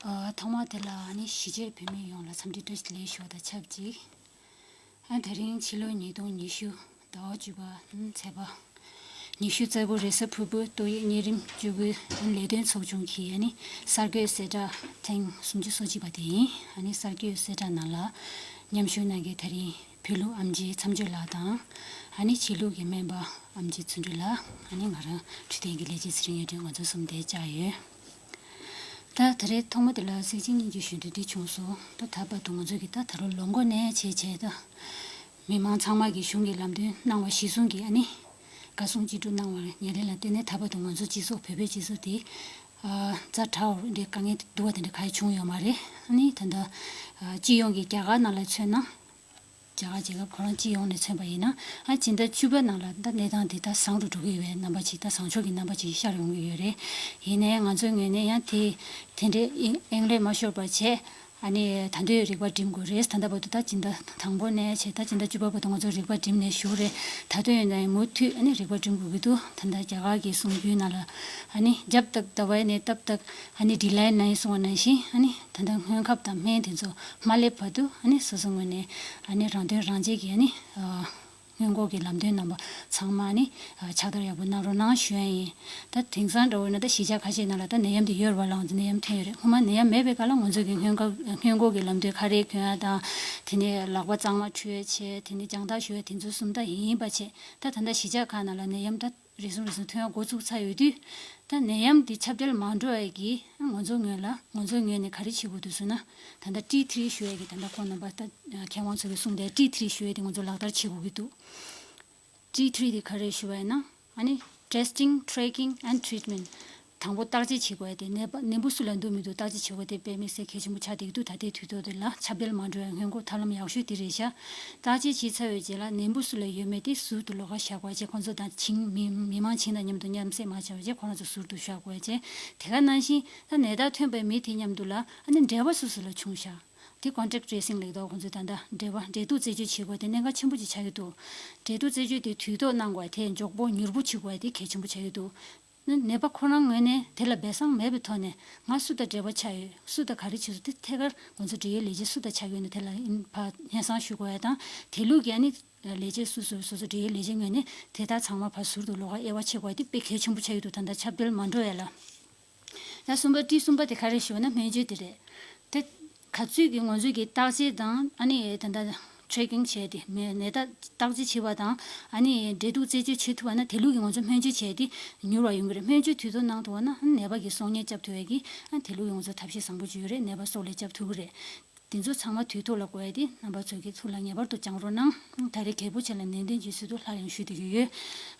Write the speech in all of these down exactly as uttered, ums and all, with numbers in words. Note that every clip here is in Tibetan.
ཨ། ཐོག་མ་དེ་ལ་ཨ་ནི་གཞིས་བྱེས་བོད་མི་ཡོངས་ལ་འཚམས་འདྲི་བཀྲ་ཤིས་བདེ་ལེགས་ཞུ་བ་དང་ཆབས་ཅིག་ཨ། ད་རིང་ཕྱི་ལོ་ཉིས་སྟོང་ཉི་ཤུ་ཟླ་བ་བཅུ་པ་ཚེས་པ་ཉི་ཤུ་རྩ་དགུ་རེས་གཟའ་ཕུར་བུ་ཏོག་དབྱིབས་གཉན་རིམས་བཅུ་དགུའི་ལས་དོན་ཚོགས་ཆུང་གི་ཨ་ནི་གསར་འགོད་གསལ་བསྒྲགས་ཐེངས་སུམ་ཅུ་སོ་གཅིག་པ་དེ་ཡིན། ཨ་ནི་གསར་འགོད་གསལ་བསྒྲགས་ནང་ལ་མཉམ་ཞུགས་གནང་མཁན་ད་རིང་བོད་ལུགས་ཨེམ་ཆི་མཚམས་གཅོད་ལགས་དང་། ཨ་ནི་ཕྱི་ལུགས་ཀྱི་སྨན་པ་ཨེམ་ཆི་ཚུལ་ཁྲིམས་ལགས། ཨ་ནི་ང་རང་འཕྲོད་བསྟེན་གྱི་ལས་བྱེད་ཚེ་རིང་གཡུ་སྒྲོན། ང་ཚོ་གསུམ་དེ་བཅར་ཡོད། ད་ད་རེས་ཐོག་མ་དེ་ལ་གཟིགས་ཅིང་སྙིང་རྗེ་ཞུ་འདོད་འདི་བྱུང་སོང་། ད་ད་བར་དུ་ང་ཚོ་གིས་ད་ད་རུང་ལོ་འགོ་ནས་བྱས་བྱས་ད་མི་མང་ཚང་མ་གིས་གཞུང་གི་ལམ་སྟོན་གནང་བ་གཞིར་བཟུང་གིས་ཨ་ནི་བཀའ་གསུང་ཅི་སྒྲུབ་གནང་བར་ཉེ་ལན་ལ་བརྟེན་ནས་ད་བར་དུ་ང་ཚོ་སྤྱི་ཚོགས་བོད་པའི་སྤྱི་ཚོགས་དེ་ཨ་ཛ་དྲག་འདྲའི་དཀའ་ངལ་སྡུག་པ་དེ་འདྲ་ག་ཡེ་བྱུང་ཡོད་མ་རེད། ཨ་ནི་ད་ལྟ་ཨ་སྤྱི་ཡོངས་ཀྱི་རྒྱ་གར་ནང་ལ་མཚོན་ན། རྒྱ་གར་རྒྱལ་ཁབ་ཁོ་རང་སྤྱི་ཡོངས་ནས་མཚོན་པ་ཡིན་ན། ཨ་སྤྱི་ཟླ་བཅུ་པ་ནང་ལ་ད་གནས་སྟངས་འདི་ད་བཟང་རུ་འགྲོ་གི་ཡོད་པའི་རྣམ་པ་ཅིག་ད་བཟང་ཕྱོགས་ཀྱི་རྣམ་པ་ཅིག་ཤར་ཡོང་གི་ཡོད་རེད། ཡིན་ནའི་ང་ཚོའི་ངོས་ནས་ཡང་དེ་དེ་འདྲའི་དབྱིངས་དབྱིངས་ལས་མ་ཤོར་བ་བྱས། ཨ་ནི་ད་དུང་རིག་པ་སྒྲིམ་དགོས་རེད། ད་ལྟ་བར་དུ་ད་སྤྱི་ཟླ་དང་པོ་ནས་བྱས་ད་སྤྱི་ཟླ་བཅུ་པ་བར་དུ་ང་ཚོ་རིག་པ་སྒྲིམ་ནས་བཞུགས་རེད། ད་དུང་ཡིན་ནའི་མུ་མཐུད་ཨ་ནི་རིག་པ་སྒྲིམ་དགོས་ཀྱི་འདུག་ད་ལྟ་རྒྱ་གར་གྱི་གསུང་རྒྱུན་ནང་ལ་ཨ་ནི་जब तक दवाई नहीं तब तक ཨ་ནི་ढिलाई नहीं གསུང་བ་ནང་བཞིན། ཨ་ནི་ད་ལྟ་སྔོན་ཁབ་དང་སྨན་དེ་ཚོ་མ་སླེབས་བར་དུ་ཨ་ནི་སོ་སོ་ངོས་ནས་ཨ་ནི་རང་དོན་རང་གཅེས་ཀྱི་ཨ་ནི་ཨ་སྔོན་འགོག་གི་ལམ་སྟོན་རྣམ་པ་ཚང་མ་ཨ་ནི་ཨ་ཕྱག་བསྟར་ཡག་པོ་གནང་རོགས་གནང་ཞུ་ཡ་ཡིན། ད་དེང་སང་འདྲ་བོ་ཡིན་ན་ད་གཞིས་ཆགས་ཁ་ཤས་ནང་ལ་ད་ནད་ཡམས་དེ་ཡོད་རེད་པ། ལའང་ནད་ཡམས་ཐོན་ཡོད་རེད། སྔོན་མ་ནད་ཡམས་མེད་པའི་སྐབས་ལ་ང་ཚོ་གི་སྔོན་འགོག་སྔོན་འགོག་གི་ལམ་སྟོན་ཁ་རས་གོན་ཡ་དང་། དེ་ནས་ལག་པ་གཙང་མ་འཁྲུ་ཡ་བྱས། དེ་ནས་རྒྱང་ཐག་ཞུ་ཡ་དེ་ཚོ་གསུམ་ད་ཡིན་པ་བྱས། ད་ད་ལྟ་གཞིས་ཆགས་ཁག་ནང་ལ་ནད་ཡམས་ད་རེ་ཟུང་རེ་ཟུང་ཐོན་ཡ་འགོ་ཚུགས་ཚར་ཡོད་དུས། ད་ནད་ཡམས་འདི་ཁྱབ་གདལ་མ་འགྲོ་ཡ་གི་ང་ཚོ་ངོས་ལ་ང་ཚོའི་ངོས་ནས་ག་རེ་བྱེད་དགོས་འདུག་ཟེར་ན། ད་ལྟ་ཊི་ཐི་རི་ཞུ་ཡ་གི་ད་ལྟ་ཁོང་རྣམ་པ་ད་མཁས་དབང་ཚོ་གིས་གསུངས་ཏེ་ཊི་ཐི་རི་ཞུ་ཡ་དེ་ང་ཚོ་ལག་བསྟར་བྱེད་དགོས་ཀྱི་འདུག་ཊི་ཐི་རི་དེ་ག་རེ་ཞུ་བ་ཡིན་ན། ཨ་ནི་testing, tracking and treatment། དང་པོ་བརྟག་དཔྱད་བྱེད་དགོས་ཡ་དེ། ནད་པ་ནད་འབུ་སུ་ལ་འདུག་མི་འདུག་བརྟག་དཔྱད་བྱེད་དགོས་དེ་དཔེ་མི་སྲིད་གལ་ཆེན་པོ་ཆགས་བསྡད་ཀྱི་འདུག་ད་ལྟའི་དུས་ཐོག་དེ་ལ་ཁྱབ་གདལ་མ་འགྲོ་བའི་སྔོན་འགོག་ཐབས་ལམ་ཡག་ཤོས་དེ་རེད་ཤག་བརྟག་དཔྱད་བྱས་ཚར་བའི་རྗེས་ལ་ནད་འབུ་སུ་ལ་ཡོད་མེད་དེ་ཟུར་དུ་ལོགས་ཀ་བཞག་དགོས་ཡ་བྱས། ཁོང་ཚོ་དང་བྱིངས་མི་མི་མང་བྱིངས་དང་མཉམ་དུ་མཉམ་བསྲེས་མ་བྱས་པ་བྱས། ཁོ་རང་ཚོ་ཟུར་དུ་བཞག་དགོས་ཡ་བྱས། དེ་ག་ནང་བཞིན་ད་ནད་རྟགས་ཐོན་པའི་མི་དེ་མཉམ་དུ་ལ་ཨ་ནི་འབྲེལ་བ་སུ་སུ་ལ་བྱུང་ཤག་དེ་contact tracing ལབ་ཀྱི་འདུག་ཁོང་ཚོས་ད་ལྟ་འབྲེལ་བ་འབྲེལ་གཏུག་རྩད་གཅོད་བྱེད་དགོས་དེ་གནད་འགག་ཆེན་པོ་ཅིག་ཆགས་ཀྱི་འདུག་འབྲེལ་གཏུག་རྩད་གཅོད་དེ་དུས་ཐོག་གནང་དགོས་དེ་མགྱོགས་པོ་མྱུར་པོ་བྱེད་དགོས་དེ་གལ་ཆེན་པོ་ཆགས་ཀྱི་འདུག་ནད་པ་ཁོ་རང་ངོས་ནས་དེ་ལ་སྦས་གསང་མེད་པའི་ཐོག་ནས་ང་སུ་དང་འབྲེལ་བ་ཆགས་ཡོད། སུ་དང་ག་རེ་བྱེད་སོང་། དེ་ཐད་ཀར་ང་ཚོ་འབྲེལ་ཡོད་ལས་བྱེད་སུ་དང་ཆགས་ཡོད་ན་དེ་ལ་ཕར་སྙན་སེང་ཞུ་དགོས་ཡ་དང་། དེ་ལུགས་ཀྱི་ཨ་ནི་ལས་བྱེད་སུ་སུ་སོ་སོ་འབྲེལ་ཡོད་ལས་བྱེད་ངོས་ནས་དེ་དག་ཚང་མ་ཕར་ཟུར་དུ་ལོགས་ཀ་དབྱེ་བ་ཕྱེ་དགོས་ཡ་དེ་དཔེ་གལ་ཆེན་པོ་ཆགས་ཀྱི་འདུག་ད་ལྟ་ཁྱབ་གདལ་མ་འགྲོ་ཡ་ལ། ད་གསུམ་པ་ཊི་གསུམ་པ་དེ་ག་རེ་ཞུ་བ་ན་སྨན་བཅོས་དེ་རེད། དེ་ག་ཚོད་ཀྱི་ང་ཚོས་ཀྱི་བརྟག་དཔྱད་དང་ཨ་ནི་ད་ལྟ་tracking བྱས་ཏེ་མི་ནད་རྟགས་བརྟག་དཔྱད་བྱེད་པ་དང་ཨ་ནི་འབྲེལ་གཏུག་རྩད་གཅོད་བྱེད་ཐུབ་པ་ན་དེ་ལུགས་ཀྱི་ང་ཚོ་སྨན་བཅོས་བྱས་ཏེ་མྱུར་བ་ཡོང་གི་རེད། སྨན་བཅོས་དུས་ཐོག་གནང་ཐུབ་པ་ན་ནད་པ་གི་གསོ་ཉེན་བསྐྱབ་ཐུབ་ཡ་གི་དེ་ལུགས་ཀྱི་ང་ཚོ་ཐབས་ཤེས་བཟང་པོ་ཅིག་ཡོད་རེད། ནད་པ་སྲོག་ལས་བསྐྱབ་ཐུབ་ཀྱི་རེད། དེ་ཚོ་ཚང་མ་དུས་ཐོག་ལ་དགོས་ཡ་དེ་རྣམ་པ་ཚོ་གི་ཐུགས་ལ་ངེས་པར་དུ་བཅངས་རོགས་གནང་། ད་རེས་གལ་པོ་ཆེ་ལ་ནན་ཏན་བྱེད་ཚུལ་དུ་སླར་ཡང་ཞུ་བསྡད་ཀྱི་ཡོད།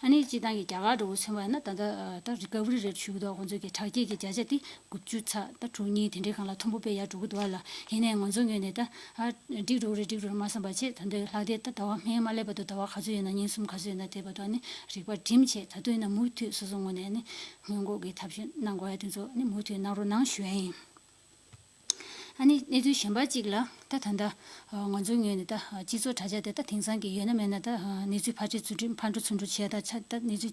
ཨ་ནི་སྤྱིར་བཏང་གི་རྒྱ་གར་འདྲ་བོ་མཚོན་པ་ཡིན་ན་ད་ལྟ་ད་recovery rate ཞུ་གི་འདུག་ཁོང་ཚོ་གི་དྲག་སྐྱེད་ཀྱི་བརྒྱ་ཆ་དེ་དགུ་བཅུ་ཚེག་ད་དྲུག་གཉིས་དེ་འདྲའི་སྒང་ལ་མཐོན་པོ་དཔེ་ཡར་འགྲོ་གི་འདུག་བ་ལ། ཡིན་ནའི་ང་ཚོ་ངོས་ནས་ད་ཨ་འགྲིག་འགྲོ་གི་རེད་འགྲིག་འགྲོ་གི་རེད་མ་བསམ་པ་བྱས། ད་ལྟའི་ལྷག་བསྡད་ད་ཟླ་བ་སྨན་མ་སླེབས་བར་དུ་ཟླ་བ་ག་ཚོད་ཡོད་ན་ཉིན་གསུམ་ག་ཚོད་ཡོད་ན་དེ་བར་དུ་ཨ་ནི་རིག་པ་སྒྲིམ་བྱས། ད་དུང་ཡིན་ན་མུ་མཐུད་སོ་སོ་ངོས་ནས་ཨ་ནི་སྔོན་འགོག་གི་ཐབས་ཤེས་གནང་དགོས་ཡ་དེ་ཚོ་ཨ་ནི་མུ་མཐུད་གནང་རོགས་གནང་ཞུ་ཡ་ཡིན། ཨ་ནི་གནས་ཚུལ་གཞན་པ་གཅིག་ལ་ད་ད་ལྟ་ང་ཚོའི་ངོས་ནས་ད་སྤྱི་ཚོགས་དྲ་རྒྱ་དེ་ད་དེང་སང་གི་ཡོད་ན་མེད་ན་ད་གནས་ཚུལ་ཕར་འཕྲོས་ཚུར་འཕྲོས་ཕར་འགྲོ་ཚུར་འགྲོ་བྱས་ད་ཆ་ད་གནས་ཚུལ་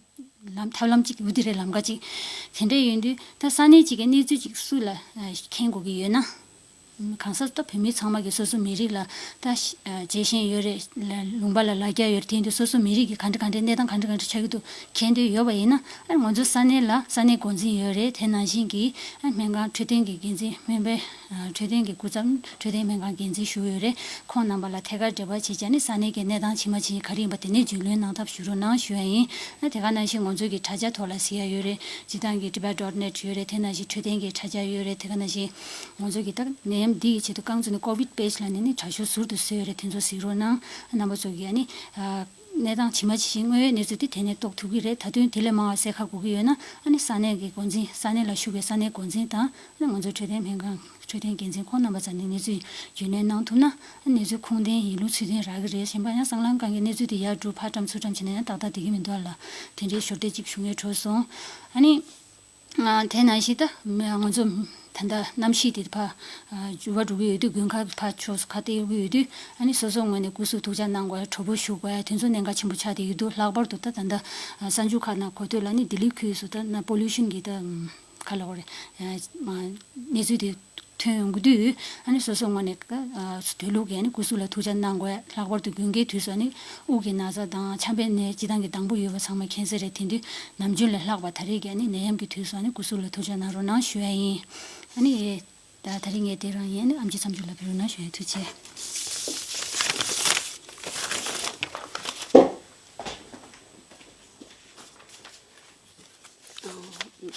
ལམ་ཐབས་ལམ་གཅིག་འུ་དེ་རེད་ལམ་ཁ་གཅིག་དེ་འདྲ་ཡོད་དུས་ད་ས་གནས་གཅིག་གི་གནས་ཚུལ་གཅིག་སུ་ལ་མཁྱེན་དགོས་ཀྱི་ཡོད་ན། གང་ཟག་ད་བོད་མི་ཚང་མ་གི་སོ་སོ་མི་རིགས་ལ་ད་བྱེད་བཞིན་ཡོད་རེད། ལུང་པ་ལ་ལ་རྒྱ་ཡོད་རེད། དེ་ཡིན་དུས་སོ་སོ་མི་རིགས་ཀྱི་ག་འདྲ་ག་འདྲའི་གནས་སྟངས་ག་འདྲ་ག་འདྲ་ཆགས་ཀྱི་འདུག་མཁྱེན་འདོད་ཡོད་པ་ཡིན་ན། ཨ་ང་ཚོ་ས་གནས་ལ་ས་གནས་འགོ་འཛིན་ཡོད་རེད། དེ་ནང་བཞིན་གྱི་ཨ་སྨན་ཁང་འཕྲོད་བསྟེན་གྱི་འགན་འཛིན་སྨན་པའི་ཨ་འཕྲོད་བསྟེན་གྱི་སྐུ་ཚབ་འཕྲོད་བསྟེན་སྨན་ཁང་འགན་འཛིན་ཞུ་ཡོད་རེད། ཁོང་རྣམ་པ་ལ་ཐད་ཀར་འབྲེལ་བ་བྱེད་བྱས་ནས་ས་གནས་ཀྱི་གནས་སྟངས་ཇི་མ་ཇི་བཞིན་ག་རེ་ཡིན་པ་དེ་ནས་རྒྱུས་ལོན་གནང་ཐབས་ཞུ་རོགས་གནང་ཞུ་ཡ་ཡིན། ཨ་དེ་ག་ནང་བཞིན་ང་ཚོ་གི་དྲ་རྒྱ་ཐོག་ལ་གཟིགས་ཡ་ཡོད་རེད། སྤྱིར་བཏང་གི་Tibet dot net ཡོད་རེད། དེ་ནང་བཞིན་འཕྲོད་བསྟེན་གྱི་དྲ་རྒྱ་ཡོད་རེད། དེ་ག་ནང་བཞིན་ང་ཚོ་གི་ད་ནད་ཡམས་འདི་ཡི་ཆེད་དུ་རྐང་བཙུགས་ནས་COVID page ལབ་ནས་ནི་དྲ་ཤོག་ཟུར་དུ་བཟོས་ཡོད་རེད། དེ་ཚོ་གཟིགས་རོགས་གནང་། རྣམ་པ་ཚོ་གིས་ཨ་ནི་ཨ་གནས་སྟངས་ཇི་མ་ཇི་བཞིན་དངོས་ཡོད་གནས་ཚུལ་དེ་དེ་ནས་རྟོགས་ཐུབ་ཀྱི་རེད། ད་དུང་དེ་ལས་མང་བ་གསལ་ཁ་དགོས་ཀྱི་ཡོད་ན་ཨ་ནི་ས་གནས་ཀྱི་འགོ་འཛིན་ས་གནས་ལ་བཞུགས་པའི་ས་གནས་འགོ་འཛིན་དང་ཨ་ནི་ང་ཚོའི་འཕྲོད་བསྟེན་སྨན་ཁང་འཕྲོད་བསྟེན་འགན་འཛིན་ཁོང་རྣམ་པ་ཚོ་ནས་གནས་ཚུལ་རྒྱུས་ལོན་གནང་ཐུབ་ན་ཨ་གནས་ཚུལ་ཁུངས་ལྡན་ཡིན་ལུགས་ཚུལ་ལྡན་རག་གི་རེད། གཞན་པ་ཡང་སྲང་ལམ་སྒང་གི་གནས་ཚུལ་དེ་ཡར་འགྲོ་ཕར་བཀྲམ་ཚུར་བཀྲམ་བྱས་ན་ཡང་ཏག་ཏག་བསྡད་ཀྱི་མི་འདུག་ཨ་ལ། དེ་འདྲའི་ཞོར་འདས་ཅིག་བྱུང་ཡོད་འགྲོ་སོང་། ཨ་ནི། ཨ་དེ་ནང་བཞིན་ད་ང་ཚོ་ད་ལྟ་གནམ་གཤིས་དེ་ཕར་འགྱུར་བ་འགྲོ་གི་ཡོད་དུས་དགུན་ཁ་ཕར་ཕྱོགས་སུ་ཁ་གཏད་ཡོང་གི་ཡོད་དུས་ཨ་ནི་སོ་སོའི་ངོས་ནས་སྐུ་གཟུགས་ཐུགས་ཅག་གནང་དགོས་ཡ་གྲོགས་པོ་ཞུ་དགོས་ཡ་དེ་ཚོ་གནད་འགག་ཆེན་པོ་ཆགས་བསྡད་ཀྱི་འདུག་ལྷག་པར་དུ་ད་ད་ལྟ་གསར་འགྱུར་ཁག་ནང་གོ་ཐོས་ལ་ནི་ལྡི་ལི་ཁུལ་སུ་ད་ན་pollution གི་ད་ ག་ལབ་དགོས་རེད། ཨ་མ་གནས་ཚུལ་དེ་ཐོན་ཡོང་གི་དུས། ཨ་ནི་སོ་སོའི་ངོས་ནས་ཨ་དུས་ལུགས་ཀྱི་ཨ་ནི་སྐུ་གཟུགས་ལ་ཐུགས་ཅག་གནང་དགོས། ལྷག་པར་དུ་དགུན་ཁའི་དུས་སུ་ཨ་ནི་དབུགས་ཀྱི་ན་ཚ་དང་ཆམ་པའི་ནད་སྤྱིར་བཏང་གི་སྡང་པོ་ཡོད་པ་ཚང་མ་མཁྱེན་གསལ་རེད། དེ་དུས་ནམ་རྒྱུན་ལས་ལྷག་པ་ད་རེས་ཀྱི་ཨ་ནི་ནད་ཡམས་ཀྱི་དུས་སུ་ཨ་ནི་སྐུ་གཟུགས་ལ་ཐུགས་ཅག་གནང་རོགས་གནང་ཞུ་ཡ་ཡིན། ཨ་ནི་ད་ད་རིང་ངས་དེ་རང་ཡིན། ཨ་ནི་ཨམ་ཆི་མཚམས་འཇོག་ལ་ཕེབས་རོགས་གནང་ཞུ་ཡ། ཐུགས་རྗེ་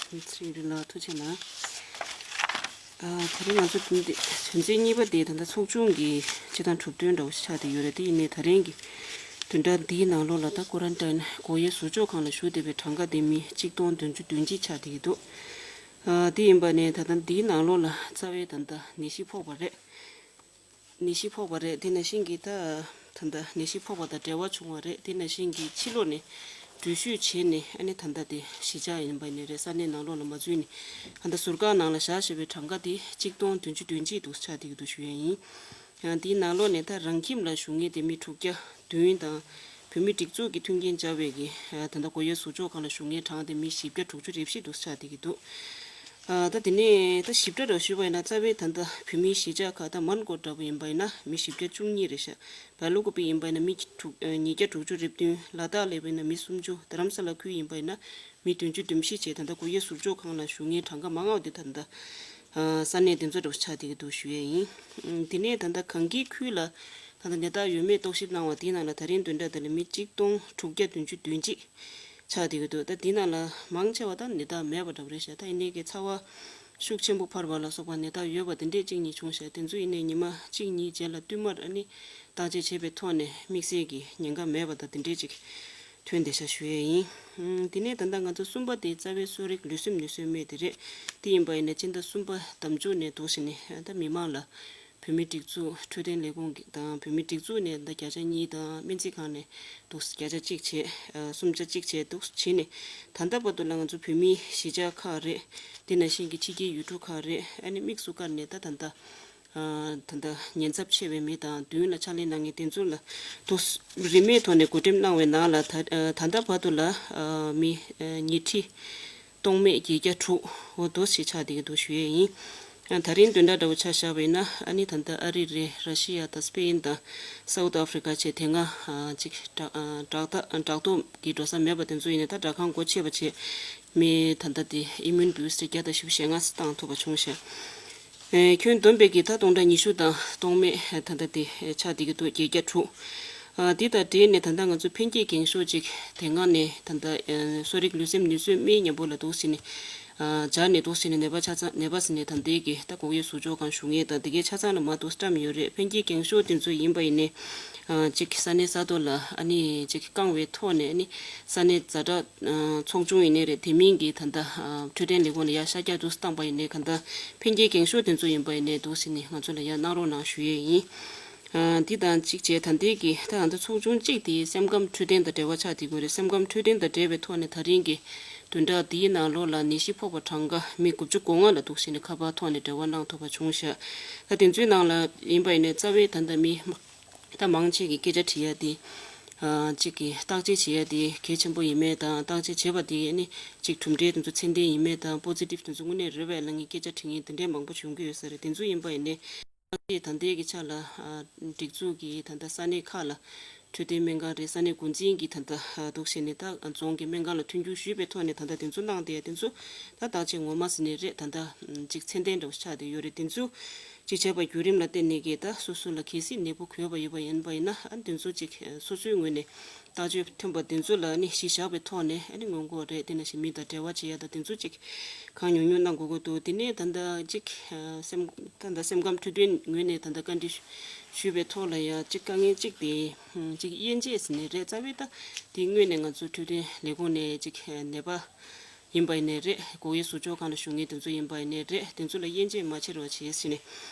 ཆེ། ཚེ་རིང་ལགས་ཐུགས་རྗེ་གནང་། ཨ་ད་རིང་ང་ཚོ་དོན་དེ་དོན་ཚན་གཉིས་པ་དེ་ད་ལྟ་ཚོགས་ཆུང་གི་སྤྱི་བཏང་གྲུབ་དོན་འདྲ་བོ་ཞིག་ཆགས་བསྡད་ཡོད་རེད། དེ་ཡིན་ནའི་ད་རིང་གི་བདུན་ཕྲག་འདིའི་ནང་ལོགས་ལ་ད་ཀོ་རན་ཊིན་སྒོ་དབྱེ་ཟུར་འཇོག་ཁང་ལ་བཞུགས་བསྡད་པའི་གྲངས་ཀ་དེ་མི་གཅིག་སྟོང་བདུན་ཅུ་དོན་གཅིག་ཆགས་བསྡད་ཀྱི་འདུག་ཨ་དེ་ཡིན་པ་ནས་ད་ལྟ་འདིའི་ནང་ལོགས་ལ་རྩ་བའི་ད་ལྟ་ནད་གཞི་ཕོག་པ་རེད། ནད་གཞི་ཕོག་པ་རེད། དེ་ནང་བཞིན་གྱི་ད་ད་ལྟ་ནད་གཞི་ཕོག་པ་དང་འབྲེལ་བ་བྱུང་བ་རེད། དེ་ནང་བཞིན་གྱི་ཕྱི་ལོགས་ནས་འགྲུལ་བཞུད་བྱས་ནས་ཨ་ནི་ད་ལྟ་དེ་གཞིས་ཆགས་ཡིན་པ་ནས་རེད། ས་གནས་ནང་ལོགས་ལ་མ་འཛུལ་ནས་ད་ལྟ་ཟུར་བཀག་ནང་ལ་བཞག་བཞག་པའི་གྲངས་ཀ་དེ་གཅིག་སྟོང་བདུན་ཅུ་དོན་གཅིག་འདུག་ཆགས་བསྡད་ཀྱི་འདུག་ཞུ་ཡ་ཡིན། ཡང་དེའི་ནང་ལོགས་ནས་ད་རང་ཁྱིམ་ལ་བཞུགས་མཁན་དེ་མི་དྲུག་བརྒྱ་བདུན་དང་། བོད་མིའི་སྒྲིག་འཛུགས་ཀྱི་མཐུན་རྐྱེན་སྦྱར་བའི་གི་ད་ལྟ་སྒོ་དབྱེ་ཟུར་འཇོག་ཁང་ལ་བཞུགས་མཁན་གྲངས་དེ་མི་བཞི་བརྒྱ་དྲུག་ཅུ་རེ་བཞི་འདུག་ཆགས་བསྡད་ཀྱི་འདུག་ཨ་ད་དེ་ནས་ད་ཞིབ་ཕྲ་རུ་ཞུས་པ་ཡིན་ན་རྩ་བའི་ད་ལྟ་བོད་མིའི་གཞིས་ཆགས་ཁག་ད་མོན་གྷོ་འདྲ་པོ་ཡིན་པ་ཡིན་ན་མི་བཞི་བརྒྱ་བཅུ་གཉིས་རེད་ཤག་བལ་ལུ་ཀོ་པི་ཡིན་པ་ཡིན་ན་མི་དྲུག་ཉིས་བརྒྱ་དྲུག་ཅུ་རེ་བདུན། ལ་དྭགས་ལ་ཡིན་པ་ཡིན་ན་མི་སུམ་ཅུ། རྡ་རམ་ས་ལ་ཁུལ་ཡིན་པ་ཡིན་ན་མི་བདུན་ཅུ་དོན་བཞི་བཅས་ད་ལྟ་སྒོ་དབྱེ་ཟུར་འཇོག་ཁང་ལ་བཞུགས་མཁན་གྲངས་ཀ་མང་བ་དེ་ད་ལྟ་ས་གནས་དེ་ཚོ་འདྲ་པོ་ཆགས་བསྡད་ཀྱི་འདུག་ཞུ་ཡས་ཡིན། དེ་ནས་ད་ལྟ་གངས་སྐྱིད་ཁུལ་ལ་ད་ལྟ་ནད་རྟགས་ཡོད་མེད་རྟོག་ཞིབ་གནང་བ་དེའི་ནང་ལ་ད་རིང་བདུན་ཕྲག་དེ་ལ་མི་གཅིག་སྟོང་དྲུག་བརྒྱ་བདུན་ཅུ་དོན་གཅིག་ཆགས་བསྡད་ཀྱི་འདུག་ད་དེའི་ནང་ལ་མང་ཆེ་བ་ད་ནད་རྟགས་མེད་པ་འདྲ་པོ་རེད་ཤག་ད་ཡིན་ནའི་གི་ཚ་བ་ཤུགས་ཆེན་པོ་འཕར་བ་ལ་སོགས་པ་ནད་རྟགས་ཡོད་པ་དེ་འདྲས་གཅིག་གཉིས་བྱུང་ཤག་དེ་ཚོ་ཡིན་ནའི་ཉི་མ་གཅིག་གཉིས་རྗེས་ལ་བསྟུད་མར་ཨ་ནི་བརྟག་དཔྱད་བྱས་པའི་ཐོག་ནས་དམིགས་བསལ་གྱི་ཉེན་ཁ་མེད་པ་དང་དེ་འདྲས་ཅིག་ཐོན་བསྡད་ཤག་ཞུ་ཡས་ཡིན། ཨུམ། དེ་ནས་ད་ལྟ་ང་ཚོ་གསུམ་པ་དེ་རྩ་བའི་གསོ་རིག་ལུས་སེམས་ནུས་གསོའི་སྨན་དེ་རེད། དེ་ཡིན་པ་ཡིན་ན་སྤྱི་ཟླ་གསུམ་པ་ཟླ་མཇུག་ནས་འདུག་བྱས་ནས་ད་མི་མང་ལ་བོད་མིའི་སྒྲིག་འཛུགས་འཕྲོད་བསྟེན་ལས་ཁུངས་ཀྱི་དང་བོད་མིའི་སྒྲིག་འཛུགས་ནས་ད་བརྒྱ་ཆ་གཉིས་དང་སྨན་རྩིས་ཁང་ནས་འདུག་བརྒྱ་ཆ་གཅིག་བྱས། ཨ་སུམ་ཆ་གཅིག་བྱས་འདུག་བྱས་ནས་ད་ལྟ་བར་དུ་ལ་ང་ཚོ་བོད་མིའི་གཞིས་ཆགས་ཁག་རེད། དེ་ནང་བཞིན་གྱི་ཕྱི་རྒྱལ་ཡུལ་གྲུ་ཁག་རེད། ཨ་ནི་དམིགས་སུ་བཀར་ནས་ད་ད་ལྟ་ད་ལྟ་ཉེན་ཚབས་ཆེ་བའི་མི་དང་མདུན་ལ་ཕྱག་ལས་གནང་མཁན་དེ་ཚོ་ལ་དུ་རིན་མེད་ཐོག་ནས་བགོ་འགྲེམས་གནང་བའི་ནང་ལ་ད་ད་ལྟ་བར་དུ་ལ་མི་ཉིས་ཁྲི་སྟོང་མེད་བརྒྱད་བརྒྱ་དྲུག་འོ་དོ་ཞིག་ཆགས་བསྡད་ཀྱི་འདུག་ཞུ་ཡས་ཡིན། ད་རིང་བདུན་ཕྲག་འདྲ་བོ་ཆ་བཞག་པ་ཡིན་ན་ཨ་ནི་ད་ལྟ་ཨ་རི་རེད། ར་ཤི་ཡ་དང་སྤེན་དང་སའུ་ཐ་ཨ་ཧྥི་རི་ཀ་བཅས་དེ་སྔ་ཅིག་བྲག་ཐོག་གི་འགྲོ་ས་མེད་པ་དེ་ཚོ་ཡིན་ནའི་ད་སྦྲག་ཁང་སྒོ་ཕྱེ་བ་བྱས། མི་ད་ལྟ་དེ་ཨི་མིའུན་བུ་སི་ཊར་བརྒྱ་དང་བཞི་བཅུ་ཞེ་ལྔ་བཏང་ཐུབ་པ་བྱུང་ཤག་ཨེ་ཁྱོན་བསྡོམས་པའི་གི་ད་སྟོང་ཕྲག་ཉི་ཤུ་དང་སྟོང་མེད་ད་ལྟ་དེ་ཆགས་བསྡད་ཀྱི་འདུག་བརྒྱད་བརྒྱ་དྲུག་ཨ་དེ་དང་འབྲེལ་ནས་ད་ལྟ་ང་ཚོ་ཕན་སྐྱེད་གན་ཤོག་ཅིག་དེ་སྔ་ནས་ད་ལྟ་ཨེ་གསོ་རིག་ལུས་སེམས་ནུས་གསོའི་སྨན་མཉམ་པོ་ལ་འདུག་ཟེར་ནས་ཨ་སྦྱར་ནས་འདུག་ཟེར་ནས་ནད་པ་ཆ་ཚང་ནད་པ་ཟེར་ནས་ད་ལྟའི་གི་ད་སྒོ་དབྱེ་ཟུར་འཇོག་ཁང་བཞུགས་མཁན་དང་དེ་གའི་ཆ་ཚང་ལ་མར་འདུག་བཀྲམ་ཡོད་རེད། ཕན་སྐྱེད་གན་ཤོག་དེ་ཚོ་ཡིན་པ་ཡིན་ནའི་ཨ་ཅིག་ས་གནས་ས་ཐོག་ལ་ཨ་ནི་ཅིག་བསྐང་བའི་ཐོག་ནས་ཨ་ནི་ས་གནས་ཛ་དྲག་ཚོགས་ཆུང་ཡིན་ནའི་རེད། དེ་མིན་གྱི་ད་ལྟ་འཕྲོད་བསྟེན་ལས་ཁུངས་ལ་ཡར་ཤར་རྒྱག་འདུག་བཏང་པ་ཡིན་ནའི་ག་ད་ཕན་སྐྱེད་གན་ཤོག་དེ་ཚོ་ཡིན་པ་ཡིན་ནའི་འདུག་ཟེར་ནས་ང་ཚོ་ལ་ཡར་གནང་རོགས་གནང་ཞུ་ཡས་ཡིན། ཨ་འདི་དང་གཅིག་བྱས་ད་ལྟའི་གི་ད་ང་ཚོ་ཚོགས་ཆུང་གཅིག་དེ་སེམས་ཁམས་འཕྲོད་བསྟེན་དང་འབྲེལ་བ་ཆགས་བསྡད་ཀྱི་ཡོད་རེད། སེམས་ཁམས་འཕྲོད་བསྟེན་དང་འབྲེལ་བའི་ཐོག་ནས་ད་རིང་གི་བདུན་ཕྲག་འདིའི་ནང་ལོགས་ལ་ནད་གཞི་ཕོག་པ་གྲངས་ཀ་མི་དགུ་བཅུ་གོ་ལྔ་ལ་འདུག་ཟེར་ནས་ཁ་པར་ཐོག་ནས་འབྲེལ་བ་གནང་ཐུབ་པ་བྱུང་ཤག་ད་དེ་ཚོའི་ནང་ལ་ཡིན་པ་ཡིན་ནའི་རྩ་བའི་ད་ལྟ་མི་ད་མང་ཆེ་གི་སྐད་ཆ་དྲི་ཡ་དེ། ཨ་གཅིག་གི་བརྟག་དཔྱད་བྱེད་ཡ་དེ་གལ་ཆེན་པོ་ཡིན་མེད་དང་། བརྟག་དཔྱད་བྱས་པ་དེ་ནི་གཅིག་གྲུབ་འབྲས་དེ་ཚོ་ཚད་ལྡན་ཡིན་མེད་དང་། པོ་སི་ཊིབ་དེ་ཚོ་དངོས་གནས་རེད་པས་ལབ་མཁན་སྐད་ཆ་དྲི་མཁན་དེ་འདྲའི་མང་པོ་བྱུང་གི་ཡོད་ས་རེད། དེ་ཚོ་ཡིན་པ་ཡིན་ནའི་ད་ལྟའི་གི་ཆ་ལ་ཨ་སྒྲིག་འཛུགས་ཀྱི་ད་ལྟ་ས་གནས་ཁག་ལ་འཕྲོད་བསྟེན་སྨན་ཁང་རེད། ས་གནས་འགོ་འཛིན་གྱི་ད་ལྟ་འདུག་བྱས་ནས་ད་རྫོང་གི་སྨན་ཁང་ལ་མཐུན་འགྱུར་ཞུས་པའི་ཐོག་ནས་ད་ལྟ་དེ་ཚོ་གནང་བསྡད་ཡ་དེ་ཚོ་ད་བརྟག་དཔྱད་ངོ་མ་ཟེར་ནའི་རེད། ད་ལྟ་གཅིག་ཚད་ལྡན་འདྲ་བོ་ཆགས་བསྡད་ཡོད་རེད། དེ་ཚོ། གཅིག་བྱས་པ་བརྒྱུད་རིམ་ལ་བརྟེན་ནས་ཀྱི་ད་སོ་སོ་ལ་གལ་སྲིད་ནད་འབུ་འགོས་པ་ཡོད་པ་ཡིན་པ་ཡིན་ན་ཨ་དེ་ཚོ་གཅིག་སོ་སོའི་ངོས་ནས་བརྟག་དཔྱད་ཐོན་པ་དེ་ཚོ་ལ་ནི་གཞི་བཞག་པའི་ཐོག་ནས་ཨ་ནི་སྔོན་འགོག་རེད། དེ་ནང་བཞིན་མི་དང་འབྲེལ་བ་བྱེད་ཡ་དང་དེ་ཚོ་གཅིག་གང་ཉུང་ཉུང་གནང་དགོས་ཀྱི་འདུག་དེ་ནས་ད་ལྟ་གཅིག་སེམས་ད་ལྟ་སེམས་ཁམས་འཕྲོད་བསྟེན་ངོས་ནས་ད་ལྟ་བཀའ་འདྲི་ཞུས་པའི་ཐོག་ལ་ཡ་གཅིག་དཀའ་ངལ་གཅིག་དེ་གཅིག་དབྱེ་འབྱེད་ཟེར་ནས་རེད། རྩ་བའི་ད་དེ་དངོས་གནས་ང་ཚོ་འཕྲོད་བསྟེན་ལས་ཁུངས་ནས་གཅིག་ནད་པ། ཡིན་པ་ཡིན་ནའི་རེད། སྒོ་དབྱེ་ཟུར་འཇོག་ཁང་ལ་བཞུགས་མཁན་དེ་ཚོ་ཡིན་པ་ཡིན་ནའི་རེད། དེ་ཚོ་ལ་དབྱེ་འབྱེད་མ་བྱེད་རོགས་བྱེད་ཟེར་ནས།